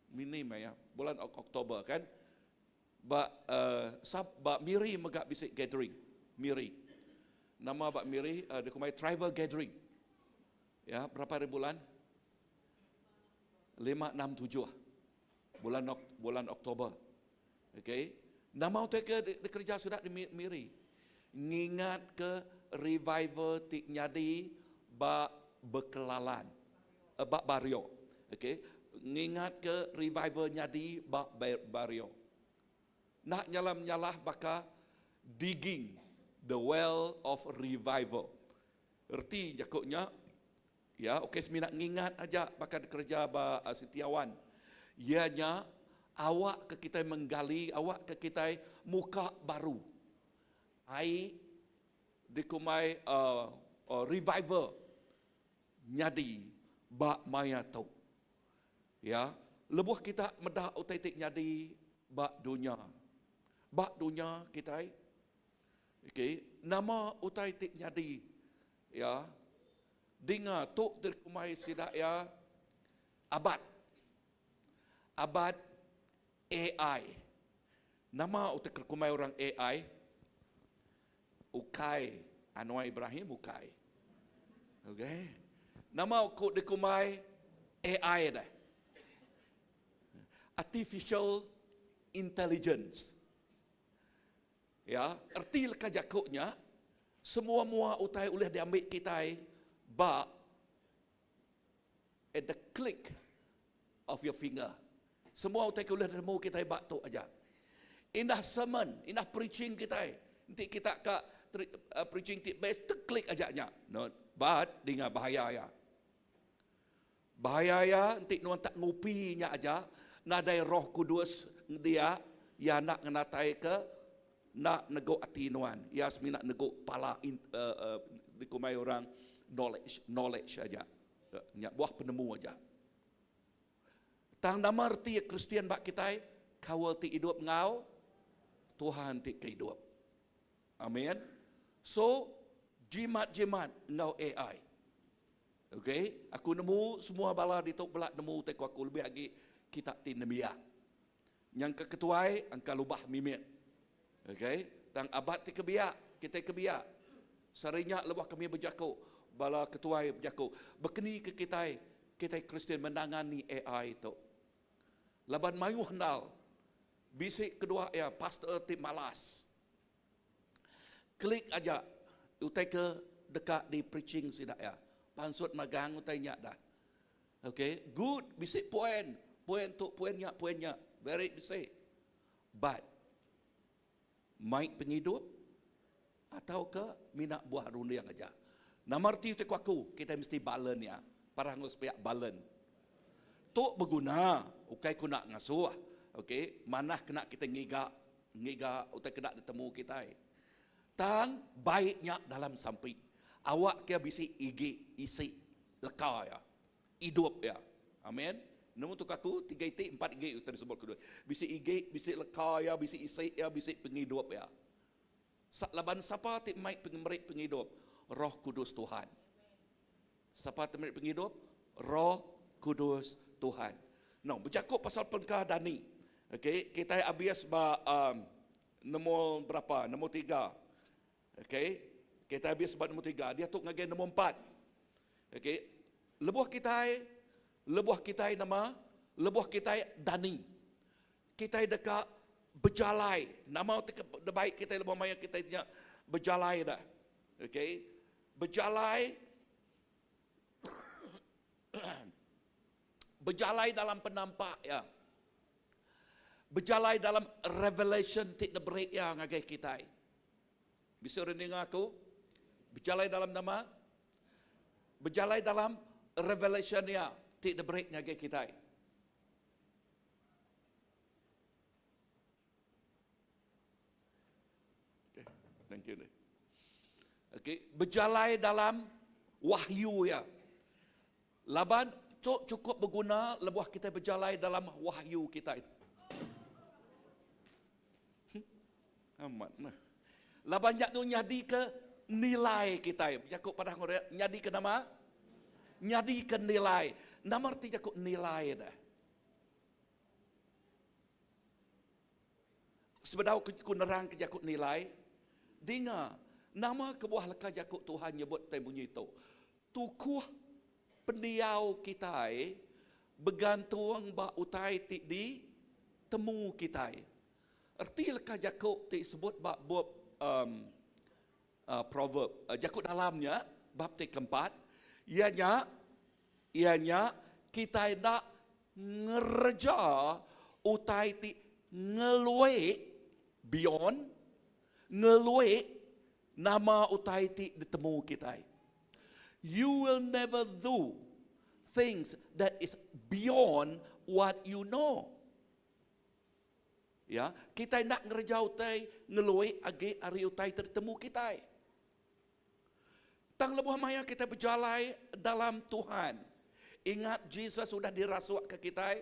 mini meh ya, bulan Oktober kan, ba uh, sub, ba Miri mega bisi gathering. Miri. Nama ba Miri uh, dikumbai tribal gathering. Ya, berapa hari bulan? 5 6 7 bulan bulan Oktober. Okey. Nama utai ke dikereja sida di Miri? Ngingatka revival ti nyadi ba Bekelalan, eh, ba Bario. Okey. Ngingatka revival nyadi ba Bario. Enda nyalah-menyalah baka digging the well of revival. Reti jaku nya, Ya, ukai semina ngingat aja baka dikereja ba Sitiawan. Iya nya awak ke kitai menggali, awak ke kitai muka baru. Ai dikumbai uh, uh, revival nyadi ba maya tu. Ya, lebuh kita meda utai ti nyadi ba dunya. Ba dunya kitai, okey, nama utai ti nyadi ya Dinga tu ti dikumbai sida iya abad. Abad AI. Nama utai ke dikumbai orang AI? Ukai Anwar Ibrahim ukai. Okey. Nama ku dikumbai AI deh? Artificial Intelligence. Ya, erti leka jaku nya, semua-mua utai ulih diambi kitai ba at the click of your finger. Semua utai ke ulih ditemu kitai ba tu aja. Indah sermon, indah preaching kitai. Enti kita ka eh, preaching ti best, te klik aja nya. No, but dinga bahaya ya. Bahaya iya enti nuan tak ngupi nya aja, nadai Roh Kudus dia, iya enda ngenataika, enda negu ati nuan. Iya semina negu pala dikumbai orang knowledge, knowledge aja. Nya buah penemu aja. Tang nama reti Kristian ba kitai? Kaul ti idup enggau Tuhan ti ke idup. Amin. So, jimat-jimat enggau AI. Ok, aku nemu semua bala ditu bela nemu utai ku aku lebih agi kita ti nembiak. Nyangka ketuai angka lubah mimit. Ok, tang abat ti ke biak, kitai ke biak. Sehari nya lebuh kami bejaku, bala ketuai bejaku, bekeni ke kitai, kitai Kristian menangani AI tu. Laban mayuh endal bisi kedua iya pastor ti malas. Klik aja utai ke deka di preaching sida iya. Pansut magang utai nya dah. Okay, good, bisi point. Point tu, point nya, point nya. Very bisi. But, mai pengidup atau ke mina buah runding aja. Nama reti utai ku aku, kitai mesti balance iya. Parah enggau sepiak balance. Tu beguna, ukai ku nak ngasuh. Okay, manah kena kita ngiga ngiga utai kena ditemu kitai. Tang baik nya dalam sampi. Awak ke bisi igi isi leka ya. Idup ya. Amen. Nemu tu aku tiga iti empat igi utai disebut kedua. Bisi igi, bisi leka ya, bisi isi ya, bisi pengidup ya. Laban sapa ti mai pengemeri pengidup? Roh Kudus Tuhan. Sapa ti meri pengidup? Roh Kudus Tuhan. No, bejaku pasal pengka dani. Okey, kitai abis ba um, nombor berapa? Nombor tiga. Okey, kitai abis ba nombor tiga. Dia tu ngagai nombor empat. Okey, lebuh kitai, lebuh kitai nama, lebuh kitai dani. Kitai deka bejalai. Nama ti baik kitai lebuh maya kitai nya bejalai dah. Okey, bejalai bejalai dalam penampak ya. Bejalai dalam revelation ti diberi ya ngagai kitai. Bisa orang dengar aku? Bejalai dalam nama? Bejalai dalam revelation ya ti diberi ngagai kitai. Okay, thank you. Okay, bejalai dalam wahyu ya. Laban cukup berguna lebuh kita berjalai dalam wahyu kita itu. Amat nah. Laban nyak nu nyadi ke nilai kita. Jakuk pada ngore nyadi ke nama? Nyadi ke nilai. Nama arti jakuk nilai dah. Sebedau ku nerang ke jaku nilai, dinga nama kebuah leka jaku Tuhan nyebut tai munyi tu. Tukuh pendiau kitai begantung ba utai ti di temu kitai. Erti leka jaku ti sebut ba bup um, uh, proverb uh, jaku dalam nya bab ti keempat iya nya iya nya kitai enda ngereja utai ti ngelui beyond ngelui nama utai ti ditemu kitai. You will never do things that is beyond what you know. Ya, kitai nak ngereja utai ngelui agi ari utai ti ditemu kitai. Tang lebuh maya kita berjalai dalam Tuhan. Ingat Jesus sudah dirasuk ke kita,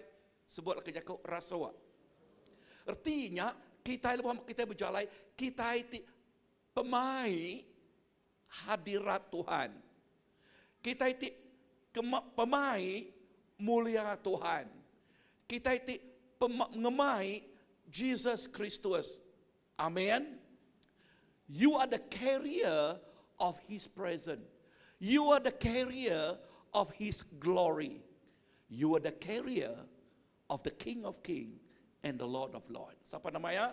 sebutlah ke jaku rasuk. Artinya kita lebuh kita berjalai, kita ti pemai hadirat Tuhan. Kita ti pemai mulia Tuhan. Kita ti ngemai Jesus Kristus. Amen. You are the carrier of His presence. You are the carrier of His glory. You are the carrier of the King of Kings and the Lord of Lords. Siapa namanya?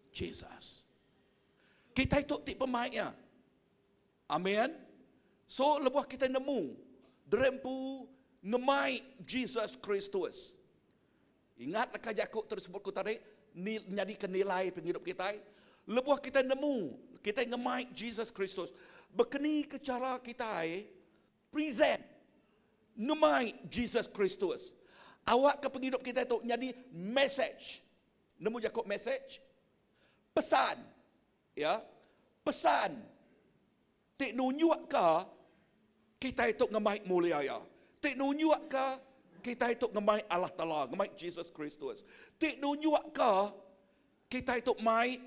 Jesus. Kita itu ti pemainnya. Amen. So lebuh kita nemu derempu ngemai Jesus Kristus. Ingat leka jaku tersebut ku tadi ni nyadi ke nilai penghidup kita. Lebuh kita nemu, kita ngemai Jesus Kristus. Bekeni ke cara kita present ngemai Jesus Kristus. Awak ke penghidup kita itu jadi message. Nemu jaku message? Pesan. Ya. Pesan. Ti nunjuk ke kita itu ngemai mulia ya. Ti nunjuk ke kita itu ngemai Allah Ta'ala, ngemai Jesus Kristus. Ti nunjuk ke kita itu mai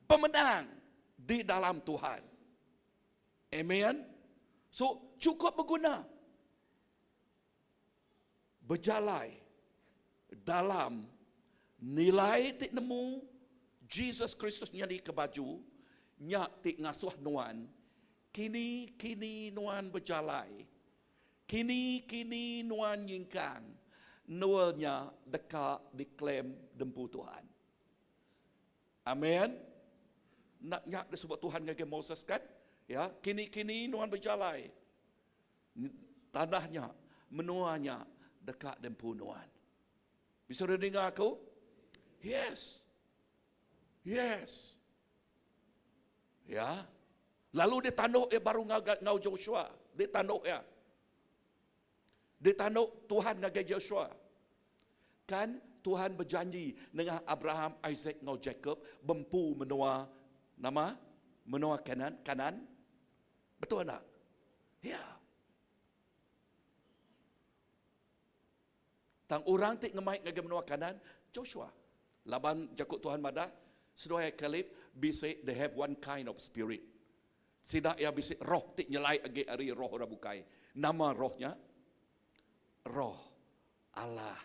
pemenang di dalam Tuhan. Amen. So cukup berguna berjalai dalam nilai ti nemu Jesus Kristus nyadi ke baju nyak ti ngasuh nuan kini kini nuan berjalai kini kini nuan nyingkang nualnya deka diklaim dempu Tuhan. Amin. Nak nyak disebut Tuhan ngagai Moses kan? Ya, kini-kini nuan berjalai. Tanahnya, menuanya dekat dempu nuan. Bisa dengar aku? Yes. Yes. Ya. Lalu dia tanduk dia baru ngau Joshua. Dia tanduk ya. Dia tanduk Tuhan ngagai Joshua. Kan Tuhan bejanji nengah Abraham, Isaac enggau Jacob bempu menua nama? Menua Kanan, Kanan. Betul enda? Ya. Tang orang ti ngemai ngagai menua Kanan, Joshua. Laban jaku Tuhan madah, seduai Caleb bisi they have one kind of spirit. Sida iya bisi roh ti nyelai agi ari roh orang bukai. Nama roh nya? Roh Allah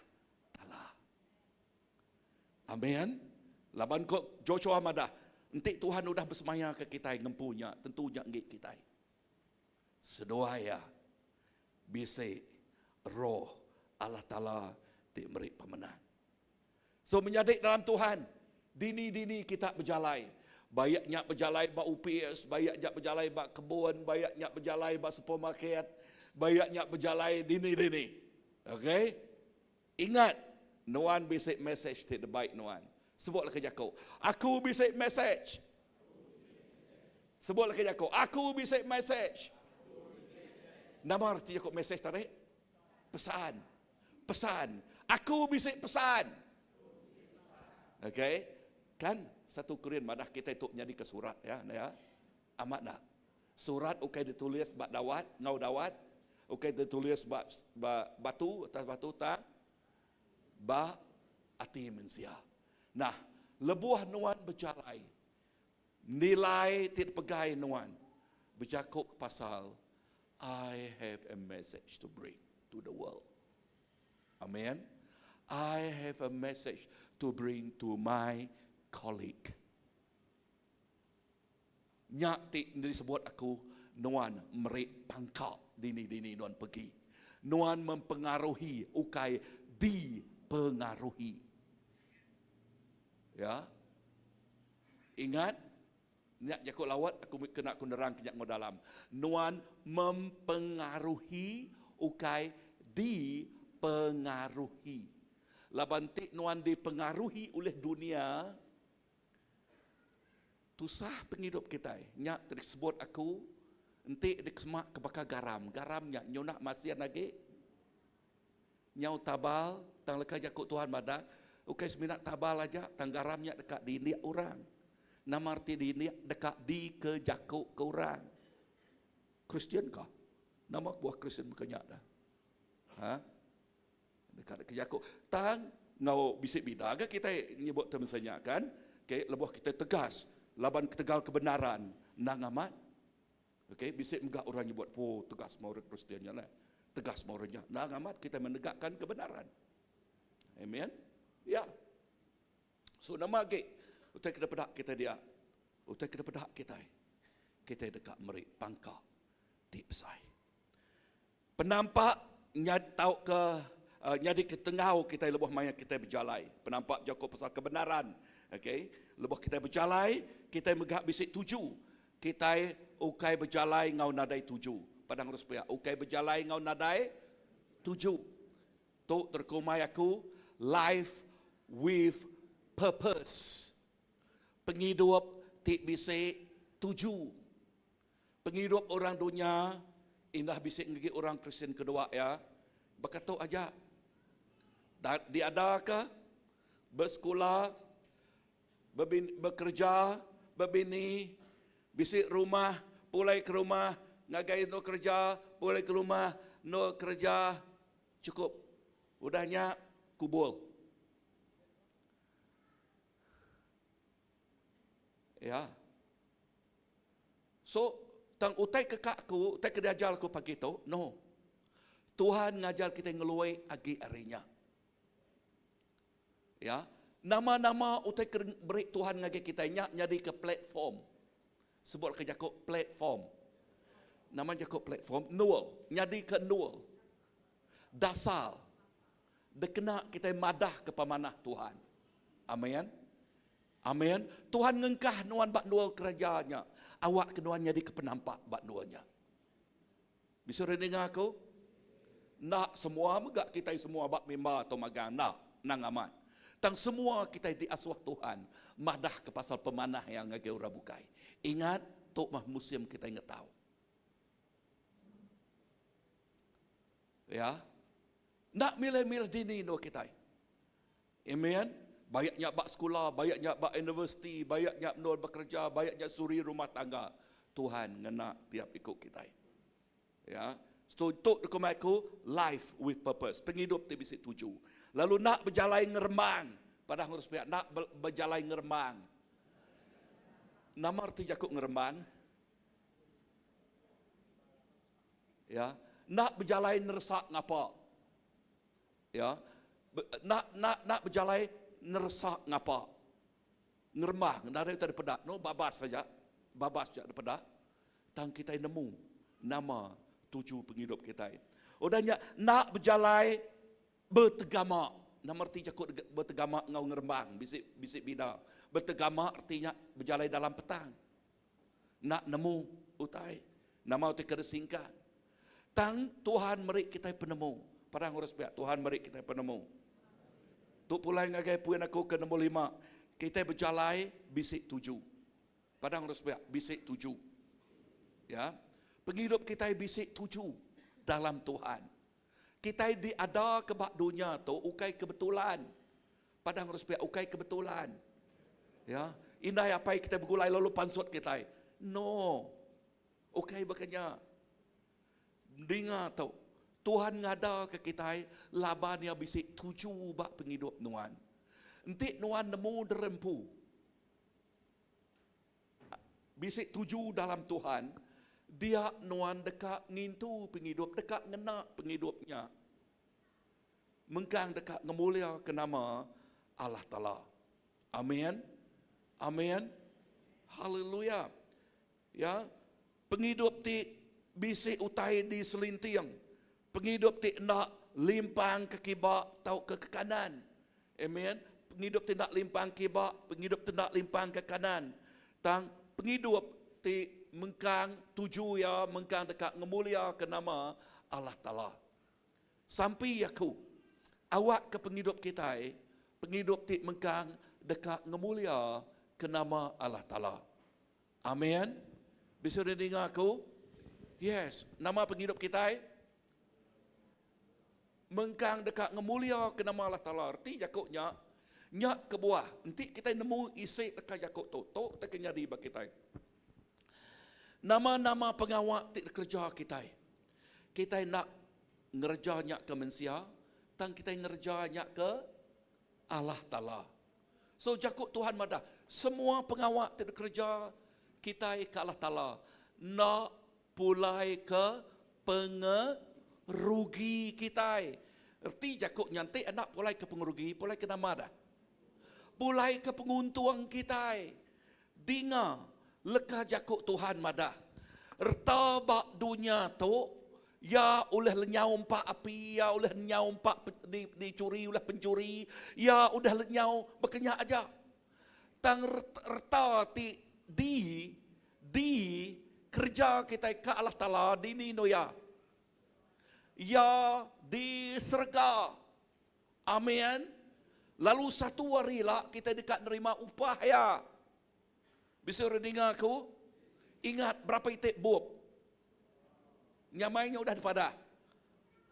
Taala. Amen. Laban ko Joshua madah, enti Tuhan udah besemaya ke kitai ngempu nya, tentu nya enggi kitai. Seduai iya bisi roh Allah Taala ti meri pemenang. So menyadi dalam Tuhan, dini-dini kita bejalai. Baik nya bejalai ba upis, baik nya bejalai ba kebun, baik nya bejalai ba supermarket, baik nya bejalai dini-dini. Okay? Ingat, nuan bisi message ti dibai nuan. Sebut leka jaku, Aku bisi message. Sebut leka jaku, Aku bisi message. Nama reti jaku message tadi? Pesan. Pesan. Aku bisi pesan. Okey. Kan satu Korin madah kitai tu nyadika surat ya, ya. Amat enda? Surat ukai ditulis ba dawat enggau dawat, ukai ditulis ba ba batu atas batu tang ba ati mensia. Nah, lebuh nuan bejalai nilai ti dipegai nuan bejaku pasal I have a message to bring to the world. Amen. I have a message to bring to my colleague. Nya ti disebut aku nuan meri pangka dini-dini nuan pegi. Nuan mempengaruhi ukai dipengaruhi. Ya. Ingat nya jaku lawat aku kena ku nerang ke nya enggau dalam. Nuan mempengaruhi ukai dipengaruhi. Laban ti nuan dipengaruhi oleh dunia, Tusah pengidup kitai nya ti disebut aku enti dikesema ke baka garam. Garam nya nyunak masin agi nyau tabal tang leka jaku Tuhan madah ukai semina tabal aja tang garam nya deka diindik orang. Nama reti diindik deka dikejaku ke orang. Kristian ka? Nama kebuah Kristian baka nya dah? Ha? Deka deka jaku. Tang enggau bisi bida ga kitai nyebut term senya kan. Okay, lebuh kitai tegas laban ketegal kebenaran endang amat. Okay, bisi mega orang nyebut po tegas mah orang Kristian nya lah. Tegas mah orang nya. Endang amat kitai menegakkan kebenaran. Amen. Ya. So nama agi utai ke dipeda kitai dia? Utai ke dipeda kitai, kitai deka meri pangka ti besai. Penampak nya tauka nyadi ke tengau kitai lebuh maya kitai bejalai. Penampak jaku pasal kebenaran. Okay. Lebuh kitai bejalai, kitai mega bisi tuju. Kitai ukai bejalai enggau nadai tuju. Padang terus pia, ukai bejalai enggau nadai tuju. Tu terkumbai aku life with purpose. Pengidup ti bisi tuju. Pengidup orang dunya indah bisi ngegi orang Kristian kedua iya baka tu aja. Diadaka, besekula, bekereja, bebini, bisi rumah, pulai ke rumah, ngagai endur kereja, pulai ke rumah, endur kereja, chukup. Udah nya kubul. Ya. So, tang utai ke ka aku, utai ke diajar aku pagi tu, no. Tuhan ngajar kita ngeluai agi ari nya. Ya. Nama-nama utai ke beri Tuhan ngagai kita nya nyadi ke platform. Sebut ke jaku platform. Nama jaku platform? Nul. Nyadi ke nul. Dasar. Dikena kitai madah ke pemanah Tuhan. Amen. Amen. Tuhan ngengkah nuan ba endur kereja nya. Awak ke nuan nyadi ke penampak ba endur nya. Bisi orang ninga aku? Enda semua mega kitai semua ba mimbar atau magang. Enda. Nang amat. Tang semua kitai diasuh Tuhan madah ke pasal pemanah iya ngagai orang bukai. Ingat, tu mah musim kitai ngetau. Ya. Enda milih-milih dini endur kitai. Amen. Baik nya ba sekula, baik nya ba universiti, baik nya endur bekereja, baik nya suri rumah tangga. Tuhan ngena tiap iku kitai. Ya. So, tu dikumbai aku life with purpose, pengidup ti bisi tuju. Lalu enda bejalai ngerembang, padah ngurus pia, enda bejalai ngerembang. Nama reti jaku ngerembang? Ya, enda bejalai neresak ngapa. Ya. Enda enda enda bejalai neresak ngapa. Ngerembang, nadai utai dipeda, no babas aja. Babas aja dipeda. Tang kitai nemu nama tuju pengidup kitai. Udah nya enda bejalai betegama. Nama reti jaku betegama enggau ngerembang? Bisi bisi bida. Betegama reti nya bejalai dalam petang. Enda nemu utai. Nama utai ke disingkang. Tang Tuhan meri kitai penemu. Padang urus pia, Tuhan meri kitai penemu. Tu pulai ngagai puin aku ke nombor lima. Kitai bejalai bisi tuju. Padang urus pia, bisi tuju. Ya. Pengidup kitai bisi tuju dalam Tuhan. Kitai diada ke ba dunya tu ukai kebetulan. Padang urus pia, ukai kebetulan. Ya. Indai apai kitai begulai lalu pansut kitai. No. Ukai baka nya. Dinga tu, Tuhan ngadaka kitai laban Iya bisi tuju ba pengidup nuan. Enti nuan nemu diri empu bisi tuju dalam Tuhan, dia nuan deka ngintu pengidup, deka ngena pengidup nya. Mengkang deka ngemuliaka nama Allah Taala. Amin. Amin. Haleluya. Ya, pengidup ti bisi utai diselinting, pengidup ti enda limpang ke kiba tauka ke kanan. Amen. Pengidup ti enda limpang kiba, pengidup ti enda limpang ke kanan. Tang pengidup ti mengkang tuju iya mengkang deka ngemuliaka nama Allah Taala. Sampi aku, awakka pengidup kitai pengidup ti mengkang deka ngemuliaka nama Allah Taala. Amin. Bisi udah ninga aku? Yes. Nama pengidup kitai? Mengkang deka ngemulia ke nama Allah Taala. Reti jaku nya, nya kebuah enti kitai nemu isi leka jaku tu, tu ti ke nyadi ba kitai. Nama-nama pengawa ti dikereja kitai, kitai enda ngereja nya ke mensia, tang kitai ngereja nya ke Allah Taala. So jaku Tuhan madah, semua pengawa ti dikereja kitai ke Allah Taala enda pulai ke pengerugi kitai. Reti jaku nya enti enda pulai ke pengerugi, pulai ke nama dah? Pulai ke penguntung kitai. Dinga leka jaku Tuhan madah, Reta ba dunya tu, iya ulih lenyau empa api, iya ulih lenyau empa dichuri ulih penchuri, iya udah lenyau baka nya aja. Tang reta ti di di kereja kitai ka Allah Taala dini endur iya? Iya di serega. Amen. Lalu satu hari ila kitai deka nerima upah iya. Bisi orang ninga aku? Ingat berapa iti bup nyamai nya udah dipadah.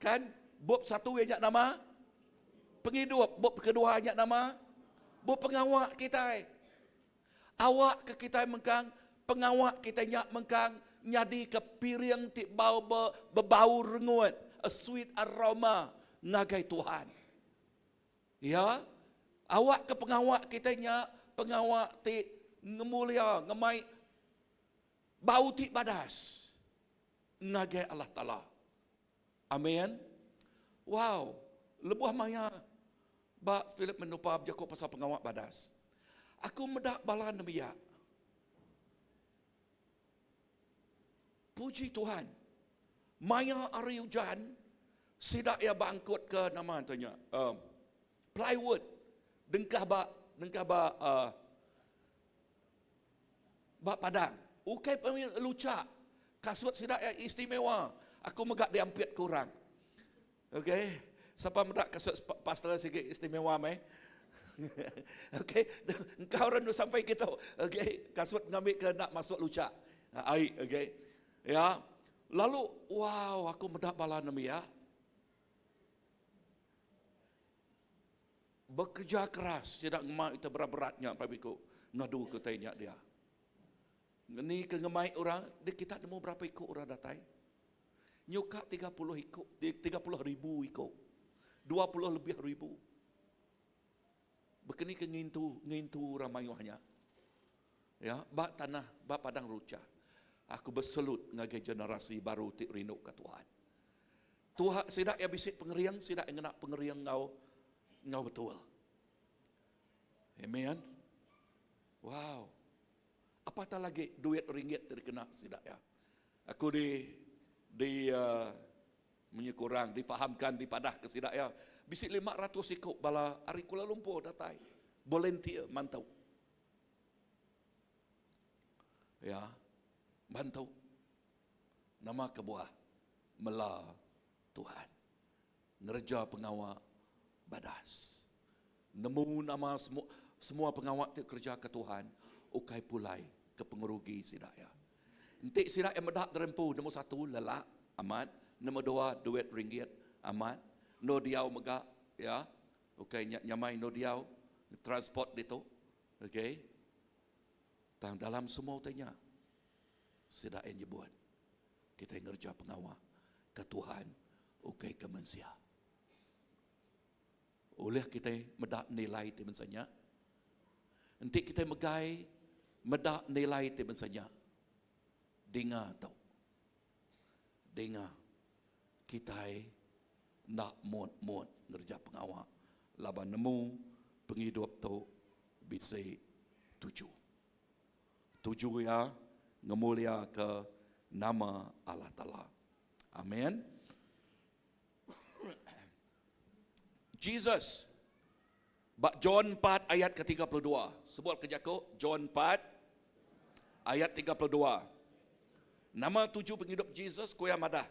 Kan? Bup satu iya nya nama? Pengidup. Bup kedua nya nama? Bup pengawa kitai. Awak ke kitai mengkang pengawa kitai nya mengkang nyadika piring ti bau be, bebau rengut, a sweet aroma ngagai Tuhan. Ya, awak ke pengawa kitai nya pengawa ti ngemulia, ngemai bau ti badas ngagai Allah Taala. Amin. Wow, lebuh maya ba Philip Menupa bejaku pasal pengawa badas. Aku meda bala nembiak. Puji Tuhan. Maya hari ujan, sida iya bangkut ke nama tu nya? Uh, plywood. Dengkah ba dengkah ba uh, Ba padang. Ukai luchak. Kasut sida iya istimewa. Aku mega diampit ke orang. Okay. Sapa meda kasut pastor sigi istimewa meh. Okay. Engkau orang tu sampai kitu. Okay. Kasut ngambi ke nak masuk luchak. Ai, okay. Ya. Lalu wow aku meda bala nembiak. Bekerja keras sida ngema ita berat-berat nya pai iku ngadu ke utai nya dia. Ni ke ngemai orang di kita nemu berapa iku orang datai. Nyuka 30 iku, 30 ribu iku. 20 lebih ribu. Bekeni ke ngintu ngintu orang mayuh nya. Ya, ba tanah, ba padang ruchah. Aku beselut ngagai generasi baru ti rindu ke Tuhan. Tuhan sida iya bisi pengering, sida iya ngena pengering enggau enggau betul. Amen. Wow. Apatah lagi duit ringgit ti dikena sida iya. Aku di di uh, munyi kurang difahamkan dipadah ke sida iya bisi 500 iku bala ari Kuala Lumpur datai volunteer mantu. Ya, bantu. Nama kebuah mela Tuhan ngereja pengawa badas. Nemu nama semua semua pengawa ti kereja ke Tuhan ukai pulai ke pengerugi sida iya. Enti sida iya meda derempu nombor satu lelak amat, nombor dua duit ringgit amat, endur diau mega ya ukai nya nyamai endur diau transport ditu. Okey. Tang dalam semua utai nya sida iya nyebut kitai ngereja pengawa ke Tuhan ukai ke mensia. Ulih kitai meda nilai ti mensia nya? Enti kitai megai meda nilai ti mensia nya, dinga tu. Dinga kitai enda mut-mut ngereja pengawa laban nemu pengidup tu bisi tuju. Tuju iya ngemuliaka nama Allah Taala. Amin. Jesus ba John 4 ayat ke-32. Sebut ke jaku John 4 ayat 32. Nama tuju pengidup Jesus ku iya madah.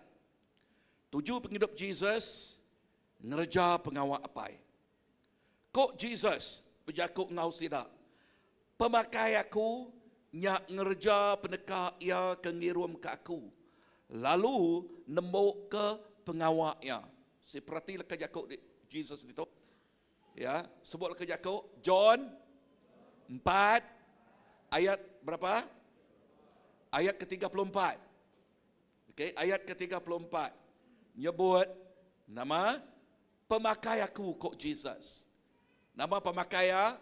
Tuju pengidup Jesus ngereja pengawa Apai. Ko Jesus bejaku enggau sida, Pemakai aku nya ngereja peneka Iya ke ngirumka aku, lalu nembuka pengawa Iya. Si perati leka jaku Jesus ditu. Ya, sebut leka jaku John 4 ayat berapa? Ayat ke-34. Okey, ayat ke-34 nyebut nama Pemakai aku, ko Jesus. Nama pemakai iya?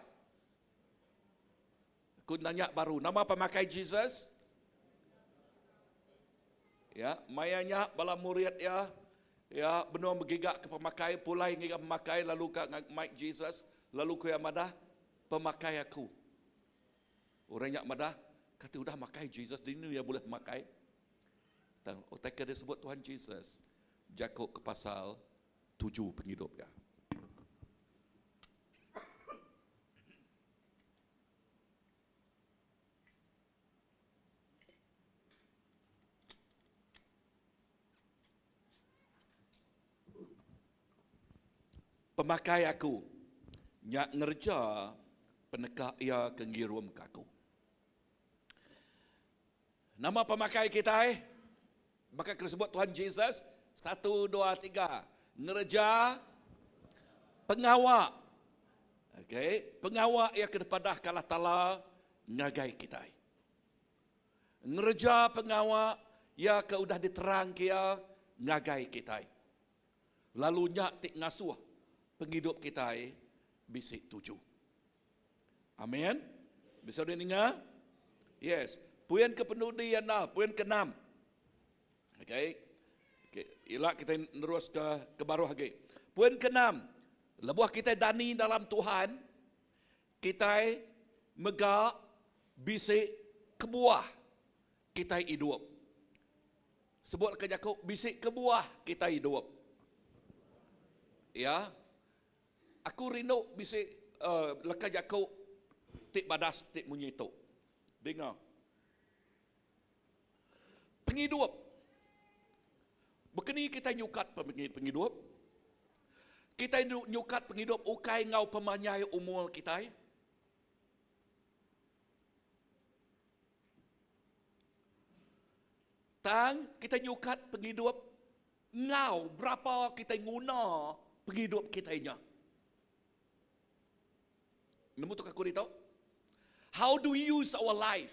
Aku nanya baru, nama pemakai Jesus? Ya, maya nya bala murid iya ya benung begiga ke pemakai, pulai ngiga pemakai lalu ka mai Jesus, lalu ku iya madah, pemakai aku. Orang nya madah, kati udah makai Jesus, dini iya bulih pemakai? Tang utai ke disebut Tuhan Jesus, jaku ke pasal tuju pengidup iya. Pemakai aku nya ngereja peneka iya ke ngirumka aku. Nama pemakai kitai? Baka ke disebut Tuhan Jesus, satu, dua, tiga. Ngereja pengawa. Okay. Pengawa iya ke dipadahka Allah Taala ngagai kitai. Ngereja pengawa iya ke udah diterangka iya ngagai kitai. Lalu nya ti ngasuh pengidup kitai bisi tuju. Amin. Bisa udah ninga? Yes. Puin ke penudi anda, puin ke enam. Okay. Okay. Ila kita nerus ke ke baruh lagi. Puin ke enam. Lebuh kita dani dalam Tuhan, kita mega bisi kebuah kita hidup. Sebut ke jaku bisi kebuah kita hidup. Ya. Aku rindu bisi leka jaku ti badas ti munyi tu. Dinga. Pengidup. Bekeni kitai nyukat pengidup? Kitai nyukat pengidup ukai enggau pemanjai umur kitai. Tang kitai nyukat pengidup enggau berapa kitai nguna pengidup kitai nya. Nemu tu aku ditu? How do we use our life?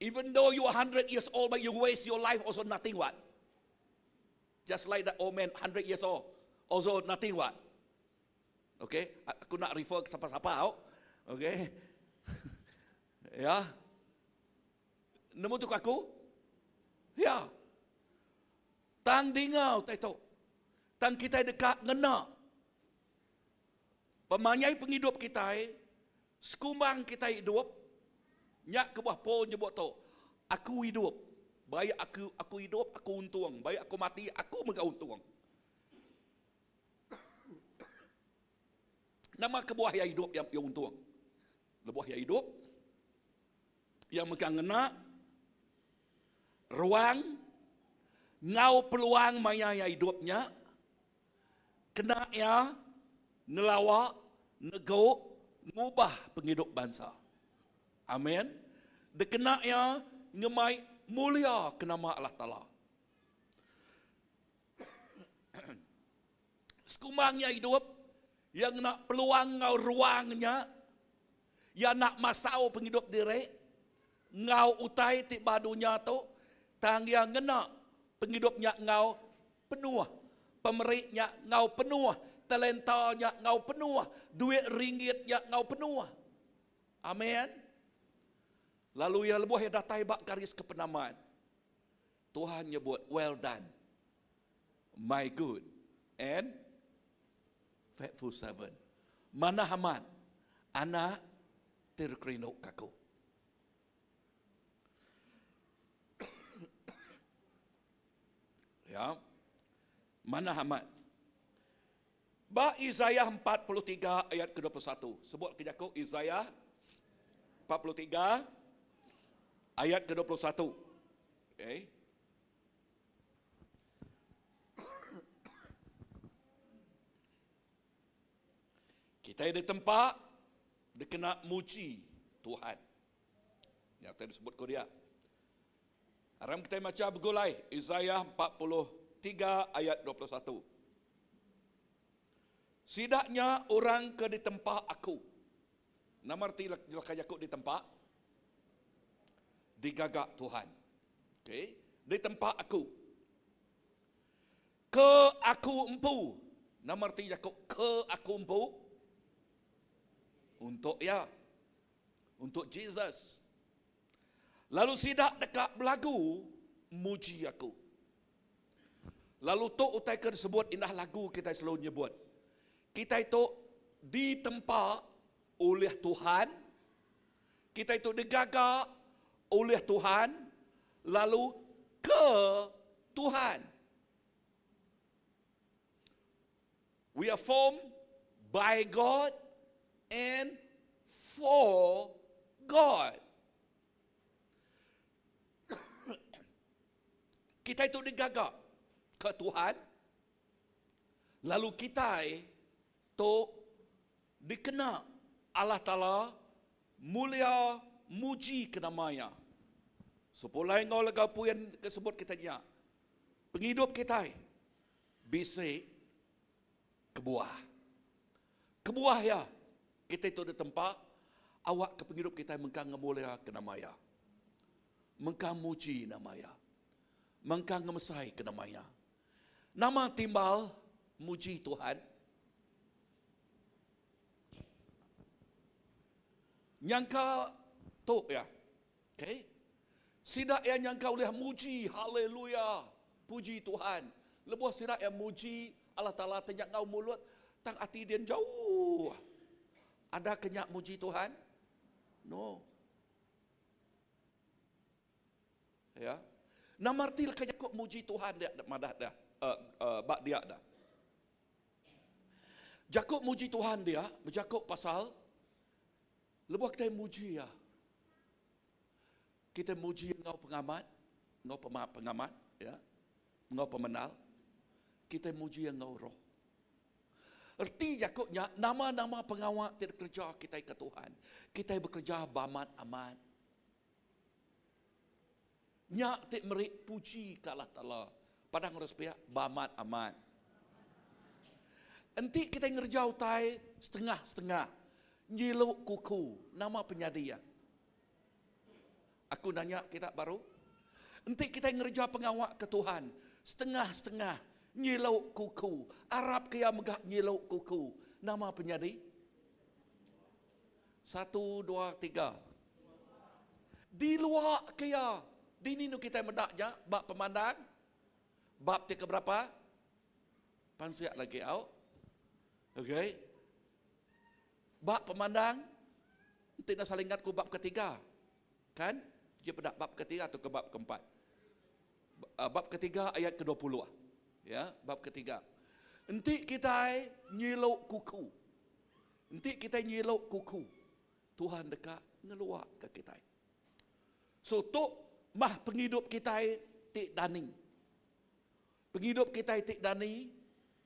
Even though you are 100 years old but you waste your life also nothing what? Just like that old man 100 years old also nothing what? Okay, aku nak refer ke siapa-siapa tau. Okay. ya. Nemu tu aku? Ya. Tang dinga utai tu. Tang kita dekat ngena. Pemanyai penghidup kita, sekumbang kita hidup, nyak kebuah Paul nyebut tu. Aku hidup. Baik aku aku hidup, aku untung. Baik aku mati, aku mega untung. Nama kebuah yang hidup yang, yang untung. Lebuh yang hidup, yang mega ngena ruang ngau peluang maya yang hidupnya kena ya ngelawa nego ngubah penghidup bangsa. Amin. Dikena ya ngemai mulia ke nama Allah Taala. Sekumbangnya hidup yang nak peluang ngau ruangnya yang nak masau penghidup diri ngau utai ti ba dunya tu tang iya ngena penghidup nya ngau penuh pemeri nya ngau penuh talenta nya ngau penuh duit ringgit nya ngau penuh. Amin. Lalu ia lebuh ia datai ba garis kepenaman. Tuhan nyebut well done my good and faithful servant. Manah amat anak ti dikerindu ka aku. Ya. Manah amat. Ba Isaiah 43 ayat ke-21. Sebut ke jaku Isaiah 43 ayat ke-21. Okay. Kita ada tempat dia kena muji Tuhan. Yang tadi disebut ko dia. Aram kita baca begulai Isaiah 43 ayat 21. Sidaknya orang ke ditempa aku. Nama arti laka jaku ditempa? Digagak Tuhan. Okey, ditempa aku. Ke aku empu. Nama arti jaku ke aku empu? Untuk ya. Untuk Jesus. Lalu sidak dekat belagu muji aku. Lalu tu utai ke disebut indah lagu kita selalu nyebut. Kita itu ditempa oleh Tuhan. Kita itu digagak oleh Tuhan. Lalu ke Tuhan. We are formed by God and for God. Kita itu digagak ke Tuhan. Lalu kita itu dikena Allah Ta'ala mulia muji ke namanya. Sepulai ngau lega puyan kesebut kita nya. Penghidup kita bisa kebuah. Kebuah ya. Kita itu di tempat awak ke penghidup kita mengkang ngemulia ke namanya. Mengkang muji namanya. Mengkang ngemesai ke namanya. Nama timbal muji Tuhan. Nyangka tu ya. Okey. Sidak yang nyangka oleh muji, haleluya, puji Tuhan. Lebuh sidak yang muji Allah Taala tenyak ngau mulut, tang ati dia jauh. Ada kenyak muji Tuhan? No. Ya. Nama arti lah kenyak kok muji Tuhan dia madah dia, bak dia dah. Jakub muji Tuhan dia, berjakub pasal lebuh kita muji ya. Kita muji ngau pengamat, ngau pengamat, ya. Ngau pemenal. Kita muji ngau roh. Erti Jakubnya nama-nama pengawak tidak kerja kita ke Tuhan. Kita bekerja bamat amat. Nyak tik merik puji ke Allah Ta'ala. Padang urus pihak bamat amat. Enti kita ngerja utai setengah-setengah nyilu kuku nama penyadi iya? Aku nanya kita baru. Enti kitai ngereja pengawa ke Tuhan setengah-setengah nyilu kuku, arap ke iya mega nyilu kuku, nama penyadi? Satu, dua, tiga. Dilua ke iya. Dini nu kitai meda nya ba pemandang? Bab ti ke berapa? Pansik lagi au. Okey. Ba pemandang enti enda salah ingat ku bab ketiga. Kan? Ji peda bab ketiga atau ke bab keempat. Bab ketiga ayat ke 20. Ya, bab ketiga. Enti kitai nyilu kuku. Enti kitai nyilu kuku, Tuhan deka ngeluaka kitai. So tu mah pengidup kitai ti dani. Pengidup kitai ti dani,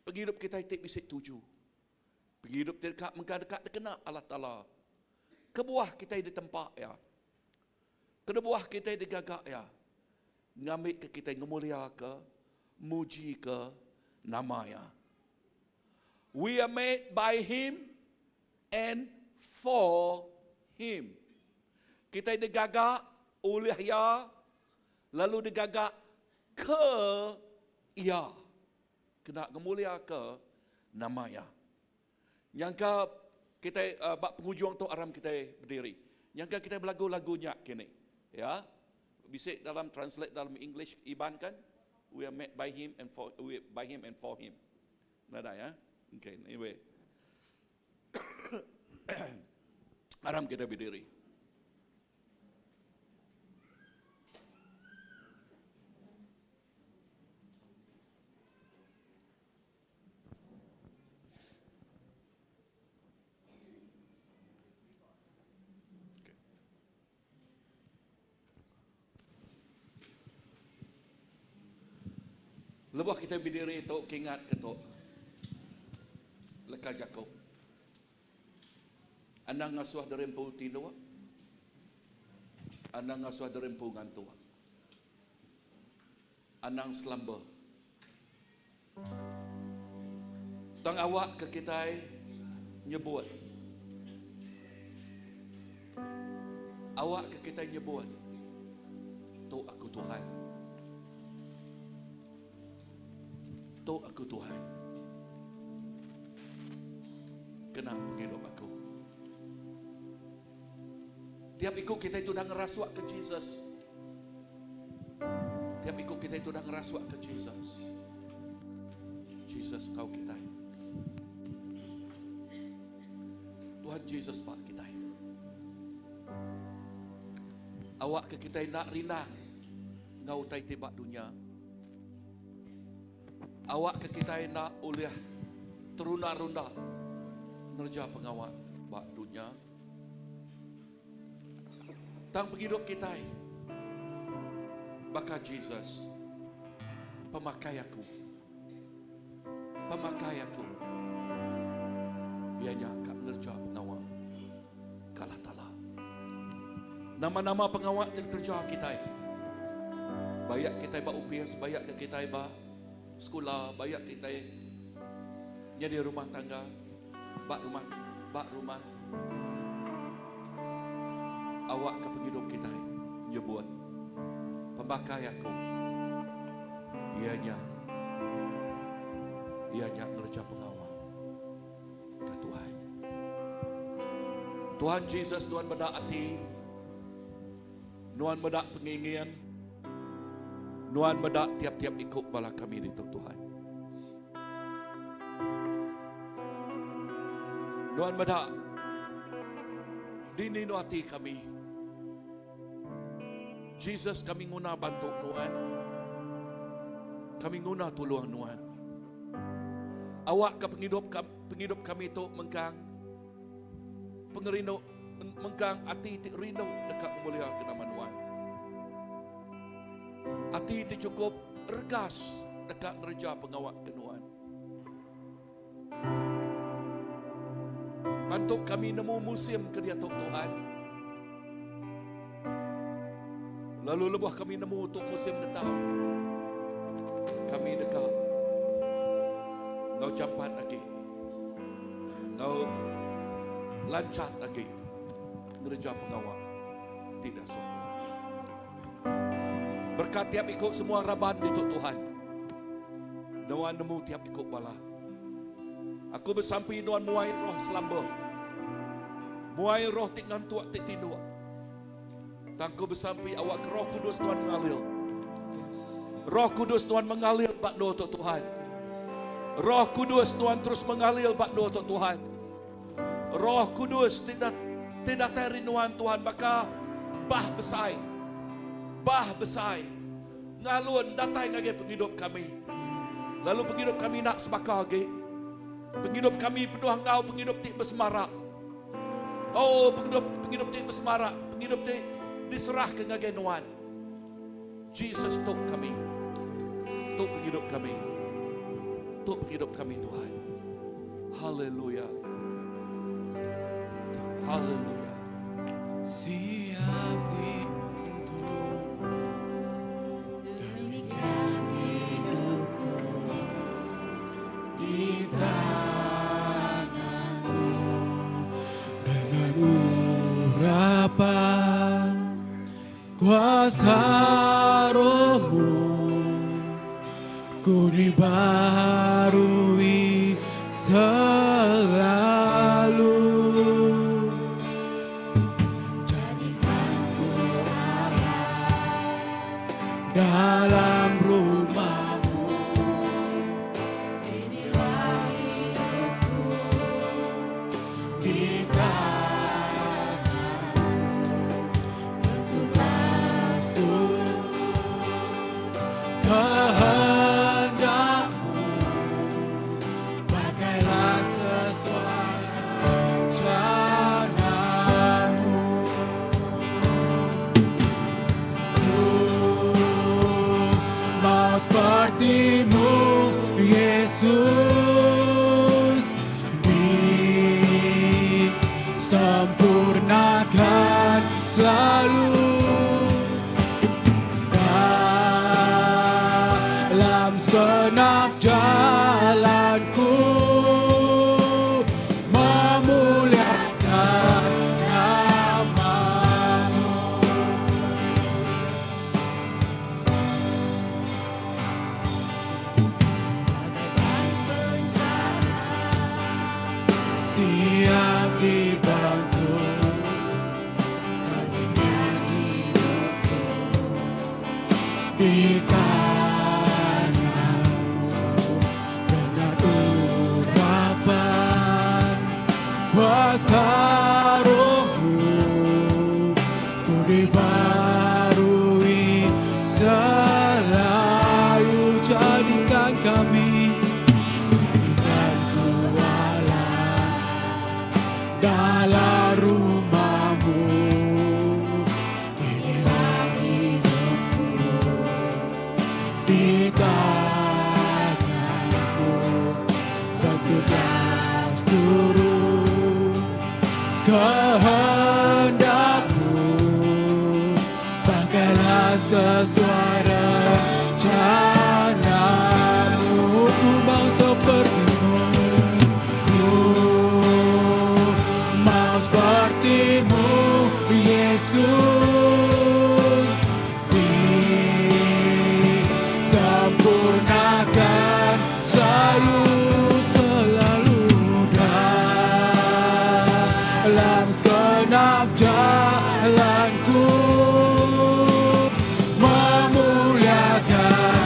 pengidup kitai ti bisi tuju. Pengidup ti deka mega deka dikena Allah Taala. Kebuah kitai ditempa Iya. Kebuah kitai digaga Iya ngambika kitai ngemuliaka, mujika nama Iya. We are made by Him and for Him. Kitai digaga ulih Iya lalu digaga ke Iya. Kena ngemuliaka nama Iya. Nyangka kitai ba pengujung tu aram kitai bediri. Nyangka kitai belagu lagu nya kini. Ya. Bisi dalam translate dalam English Iban kan? We are made by him and for we by him and for him. Nadai ya. Okay, anyway. Aram kita berdiri. Lebuh kita berdiri tu kingat ke tu leka jaku. Anang ngasuh diri empu tinduk. Anang ngasuh diri empu ngantuk. Anang slumber. Tang awak ke kitai nyebut. Awak ke kitai nyebut, Tu aku Tuhan. Tu aku Tuhan. Kena pengidup aku. Tiap iku kitai tu udah ngerasuk ke Jesus. Tiap iku kitai tu udah ngerasuk ke Jesus. Jesus kau kitai. Tuhan Jesus ba kitai. Awak ke kitai nak rindang enggau utai ti ba dunya. Awak ke kitai enda ulih terunda-runda ngereja pengawa ba dunya. Tang pengidup kitai baka Jesus, pemakai aku, pemakai aku iya nya ka ngereja pengawa ke Allah Taala. Nama-nama pengawa ti dikereja kitai, bayak kitai ba opis, bayak ke kitai ba sekula, bayak kitai nyadi rumah tangga, ba rumah ba rumah awak ke pengidup kitai nyebut pemakai aku iya nya iya nya ngereja pengawa ke Tuhan. Tuhan Jesus nuan meda ati nuan meda pengingin nuan meda tiap-tiap iku bala kami ditu Tuhan. Nuan meda dini nu ati kami. Jesus kami nguna bantu nuan. Kami nguna tulung nuan. Awak ke pengidup pengidup kami tu mengkang pengerindu mengkang ati ti rindu deka ngemulia ke nama nuan. Ati ti chukup regas deka ngereja pengawa ke nuan. Bantu kami nemu musim ke diatu Tuhan. Lalu lebuh kami nemu tu musim ngetau, kami deka enggau jampat agi. Enggau lanchat agi ngereja pengawa ti diasuh Nuan. Berkat tiap iku semua raban ditu Tuhan. Nuan nemu tiap iku bala. Aku besampi Nuan muai roh selamba. Muai roh ti ngantuk ti tinduk. Tang aku besampi awakka Roh Kudus Nuan mengalir. Roh Kudus Nuan mengalir ba endur tu Tuhan. Roh Kudus Nuan terus mengalir ba endur tu Tuhan. Roh Kudus ti ti datai ari Nuan Tuhan baka bah besai. Bah besai ngalun datai ngagai pengidup kami. Lalu pengidup kami enda sebaka agi. Pengidup kami penuh enggau pengidup ti besemarak. Oh, pengidup pengidup ti besemarak, pengidup ti diserahka ngagai Nuan. Jesus tu kami. Tu pengidup kami. Tu pengidup kami Tuhan. Haleluya. Haleluya. Siap dibentuk demikian hidupku di tanganmu dengan urapan kuasa rohmu ku dibarui selalu jadikan ku Allah dalam rumahmu inilah hidupku di tanganmu bertugas turut kehendakmu pakailah sesuai rencanamu Ku mau sepertimu Yesus disempurnakan selalu dalam segenap jalanku memuliakan namamu. Bagaikan bencana siap dibantu demikian hidupku di tanganmu dengan urapan kuasa rohmu ku dibarui selalu jadikan kami jadikan ku Allah dalam rumahmu inilah hidupku di tanganmu bertugas turut kehendakmu pakailah sesuai rencanamu ku mau sepertimu ku mau sepertimu Yesus disempurnakan selalu selalu dalam segenap jalanku memuliakan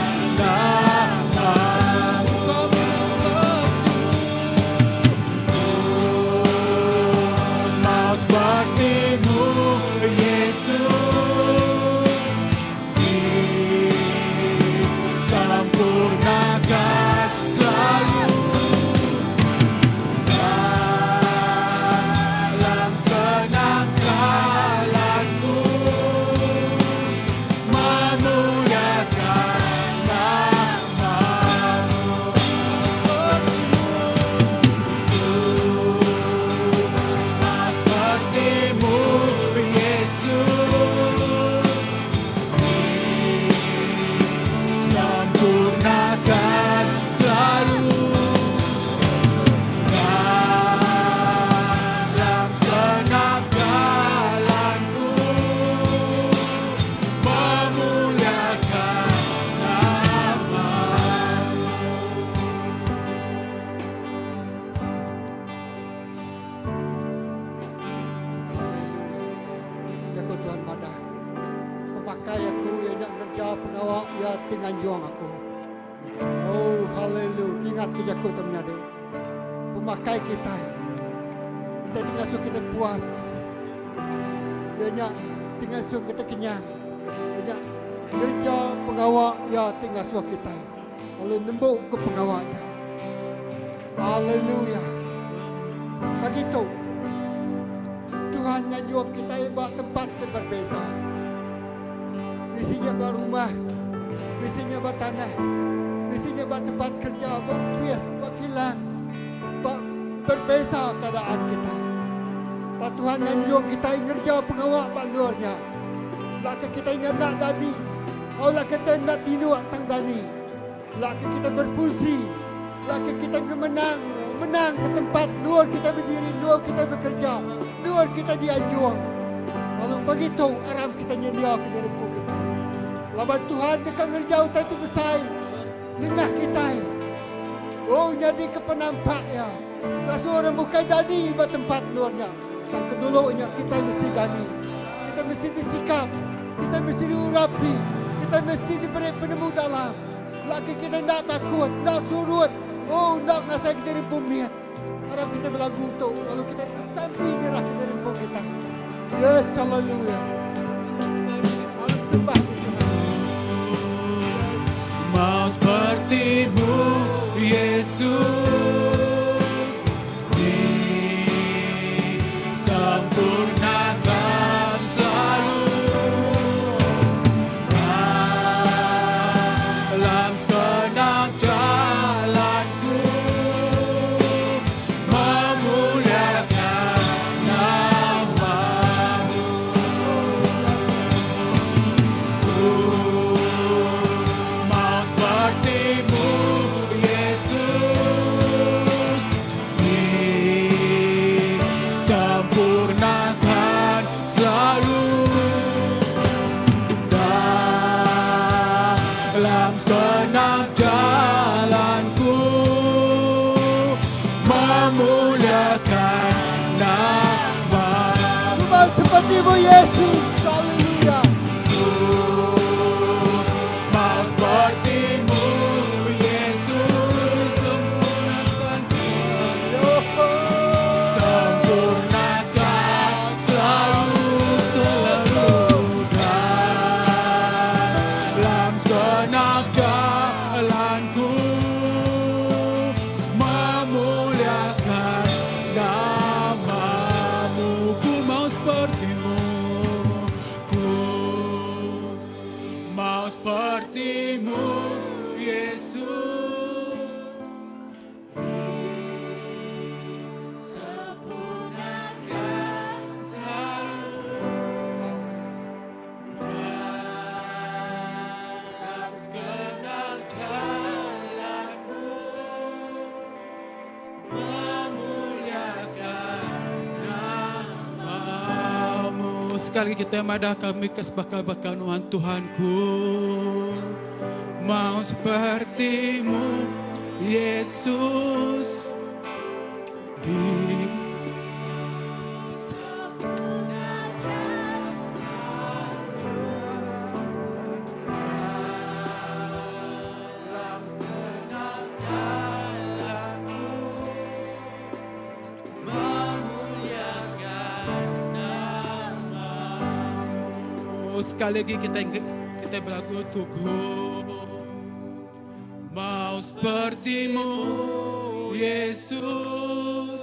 Pemakai aku iya nya ngereja pengawa Iya ti nganjung aku. Oh, haleluya. Kingatka jaku tu menyadi. Pemakai kitai. Kitai ti ngasuh kitai puas. Iya nya ti ngasuh kitai kenyang. Iya nya ngereja pengawa Iya ti ngasuh kitai. Lalu nembuka pengawa nya. Haleluya. Pagi tu, Tuhan nganjung kitai ba tempat ti berbeza. Bisi nya ba rumah, bisi nya ba tanah, bisi nya ba tempat kerja, ba opis, ba kilang, ba berbeza keadaan kitai. Tang Tuhan nganjung kitai ngereja pengawa ba endur nya. Laka kitai nya enda dani, au laka kitai enda tinduk tang dani. Laka kitai berfungsi, laka kitai ngemenang, menang ke tempat endur kitai bediri, endur kitai bekerja, endur kitai dianjung. Lalu pagi tu aram kitai nyendiaka diri empu kitai. Laban Tuhan deka ngereja utai ti besai nengah kitai. Oh nyadika penampak iya. Ngasuh orang bukai dani ba tempat endur nya. Tang ke dulu nya kitai mesti dani. Kitai mesti disikap. Kitai mesti diurapi. Kitai mesti diberi penemu dalam. Laki kitai enda takut, enda surut, oh enda ngasaika diri empu mit. Arap kitai belagu tu lalu kitai besampi nyerahka diri empu kitai. Yes, hallelujah. Lalu sembah di Tuhan. Mau sepertimu Yesus Disempurnakan selalu Dalam segenap jalanku Memuliakan namamu Ku mau sepertimu Yesus Disempurnakan selalu dalam segenap jalanku memuliakan nama Ku mau sepertimu Yesus. Haleluya. Ku mau sepertimu Yesus sempurnakan Sempurnakan selalu selalu dalam segenap jalanku memuliakan namamu. Ku mau sepertimu, ku mau sepertimu Yesus. Sempurnakan selalu dalam segenap jalanku memuliakan namamu. Sekali lagi kita madah kami ke sebakal-bakal nuan Tuhanku. Mau sepertimu Yesus di Dalam segenap jalanku memuliakan namamu. Sekali lagi kita kita berlagu untukku. Mau sepertimu Yesus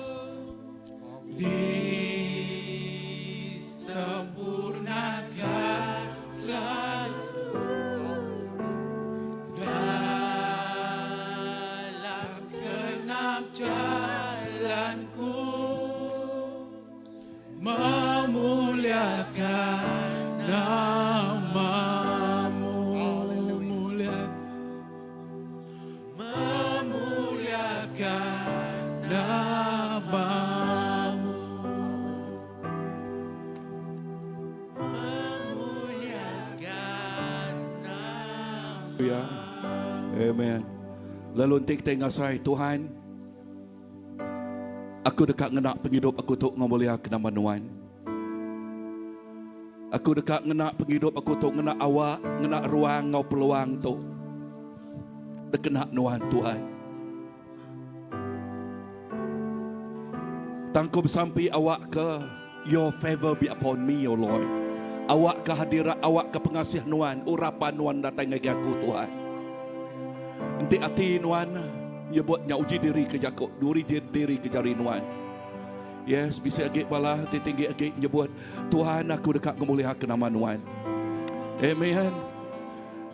disempurnakan selalu dalam segenap jalanku memuliakan namamu. Memuliakan, memuliakan namamu. Memuliakan namamu. Ya. Amen. Lalu enti kitai ngasai Tuhan, aku deka ngena pengidup aku tu ngemuliaka nama Nuan. Aku deka ngena pengidup aku tu ngena awak, ngena ruang enggau peluang tu dikena nuan Tuhan. Tang ku besampi awakka Your favor be upon me, O Lord. Awakka hadirat, awakka pengasih nuan, urapan nuan datai ngagai aku, Tuhan. Enti ati nuan nyebut nya uji diri ke jaku, duri diri ke jari nuan. Yes, bisi agi bala ti tinggi agi nyebut, Tuhan aku deka ngemuliaka nama nuan. Amen.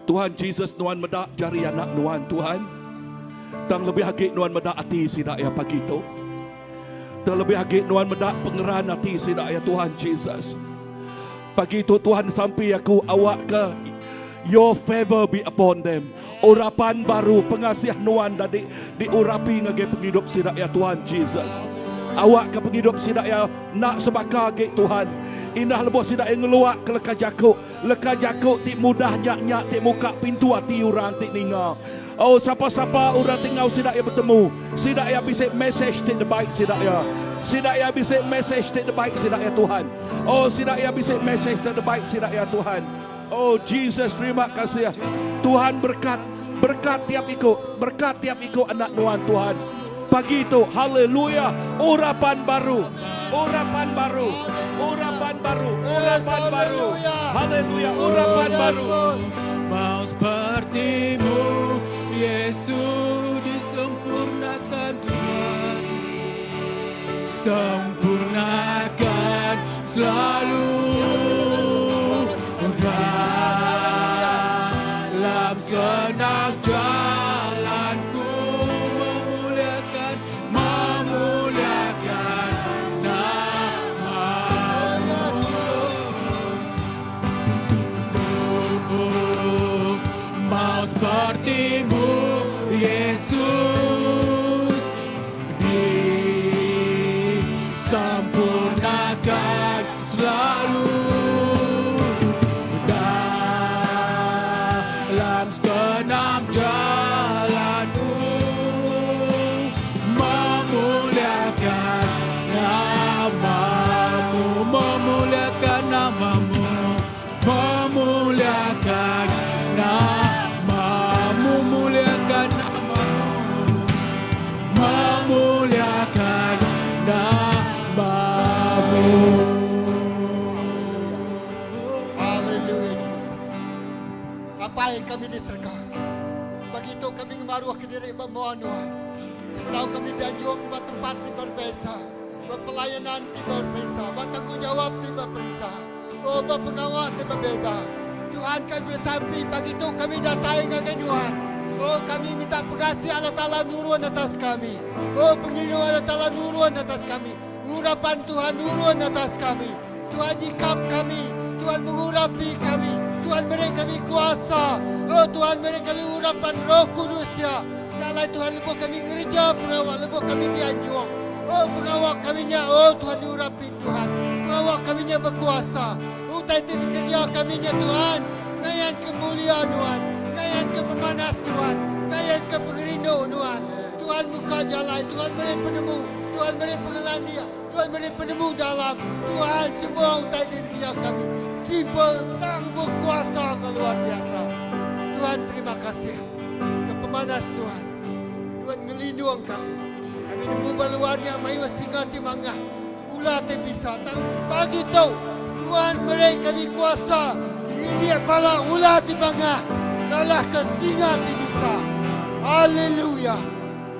Tuhan Jesus nuan meda jari anak nuan Tuhan. Tang lebih agi nuan meda ati sida iya pagi tu. Tang lebih agi nuan meda pengeran ati sida iya Tuhan Jesus. Pagi tu Tuhan sampi aku awakka Your favor be upon them. Urapan baru pengasih nuan dadi diurapi ngagai pengidup sida iya Tuhan Jesus. Awakka pengidup sida iya enda sebaka agi Tuhan. Indah lebuh sida iya ngeluak ke leka jaku Leka jaku ti mudah nya nya ti muka pintu ati orang ti ninga. Oh, sapa-sapa orang ti enggau sida iya betemu, sida iya bisi mesej ti dibai sida iya. Sida iya bisi mesej ti dibai sida iya Tuhan. Oh, sida iya bisi mesej ti dibai sida iya Tuhan. Oh, Jesus, terima kasih. Tuhan berkat, berkat tiap iku, berkat tiap iku anak nuan Tuhan. Pagi tu, haleluya, urapan baru, urapan baru, urapan baru, urapan baru, haleluya, urapan baru. Mau sepertimu, Yesus disempurnakan Tuhan. Sempurnakan selalu dalam segenap jalanku memuliakan memuliakan namamu. Ku mau sepertimu Yesus disempurnakan selalu dalam segenap jalanku memuliakan namamu memuliakan namamu memuliakan namamu muliakan namamu memuliakan namamu. Hallelujah Jesus. Apai kami di serega. Pagi tu kami ngemaruh ke diri ba mua nuan. Sebedau kami dianjung ba tempat ti berbeza, ba pelayanan ti berbeza, ba tanggungjawab ti beperinsa, oh ba pengawa ti bebeza. Tuhan kami besampi pagi tu kami datai ngagai nuan. Oh kami minta pengasih Allah Taala nurun atas kami. Oh pengerindu Allah Taala nurun atas kami. Urapan Tuhan nurun atas kami. Tuhan nyikap kami. Tuhan mengurapi kami. Tuhan meri kami kuasa. Oh Tuhan meri kami urapan Roh Kudus ya. Nya alai Tuhan lebuh kami ngereja pengawa lebuh kami dianjung. Oh pengawa kami nya oh Tuhan diurapi Tuhan. Pengawa kami nya bekuasa. Utai ti dikereja kami nya Tuhan ngayan ke mulia Nuan, ngayan ke pemanas Nuan, ngayan ke pengerindu Nuan. Tuhan muka jalai, Tuhan meri penemu, Tuhan meri pengelandik, Tuhan meri penemu dalam. Tuhan semua utai ti dikereja kami simple tang bekuasa enggau luar biasa. Tuhan terima kasih ke pemanas Tuhan. Nuan ngelindung kami. Kami nemu ba luar nya mayuh singa ti mangah, ular ti bisa. Tang pagi tu Tuhan meri kami kuasa ngindik bala ular ti mangah ngalahka singa ti bisa. Haleluya!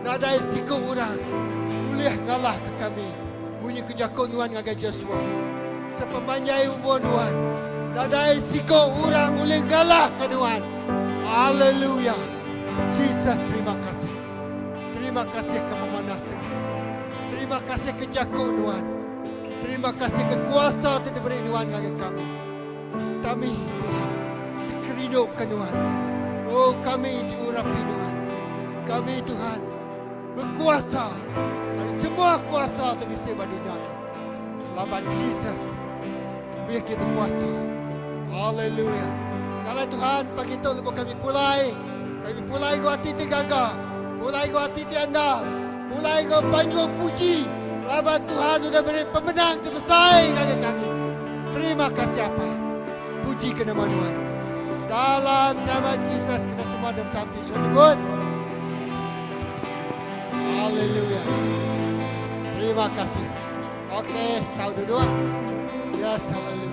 Nadai siku orang ulih ngalahka kami munyi ku jaku nuan ngagai Josua, Sepemanjai umur nuan, nadai siku orang ulih ngalahka nuan. Haleluya! Jesus terima kasih. Terima kasih ke pemanas nuan. Terima kasih ke jaku nuan. Terima kasih ke kuasa ti diberi nuan ngagai kami. Kami Tuhan dikerinduka nuan. Oh kami diurapi nuan. Kami Tuhan bekuasa ari semua kuasa ti bisi ba dunya tu. Laban Jesus mih ke bekuasa. Haleluya. Alai Tuhan pagi tu lebuh kami pulai, kami pulai enggau ati ti gaga, pulai enggau ati ti andal, pulai enggau panjung puji laban Tuhan udah meri pemenang ti besai ngagai kami. Terima kasih Apai. Puji ke nama Nuan. Dalam nama Jesus kita semua dah besampi. So nyebut. Haleluya. Terima kasih. Okey, tau duduk. Yes, haleluya.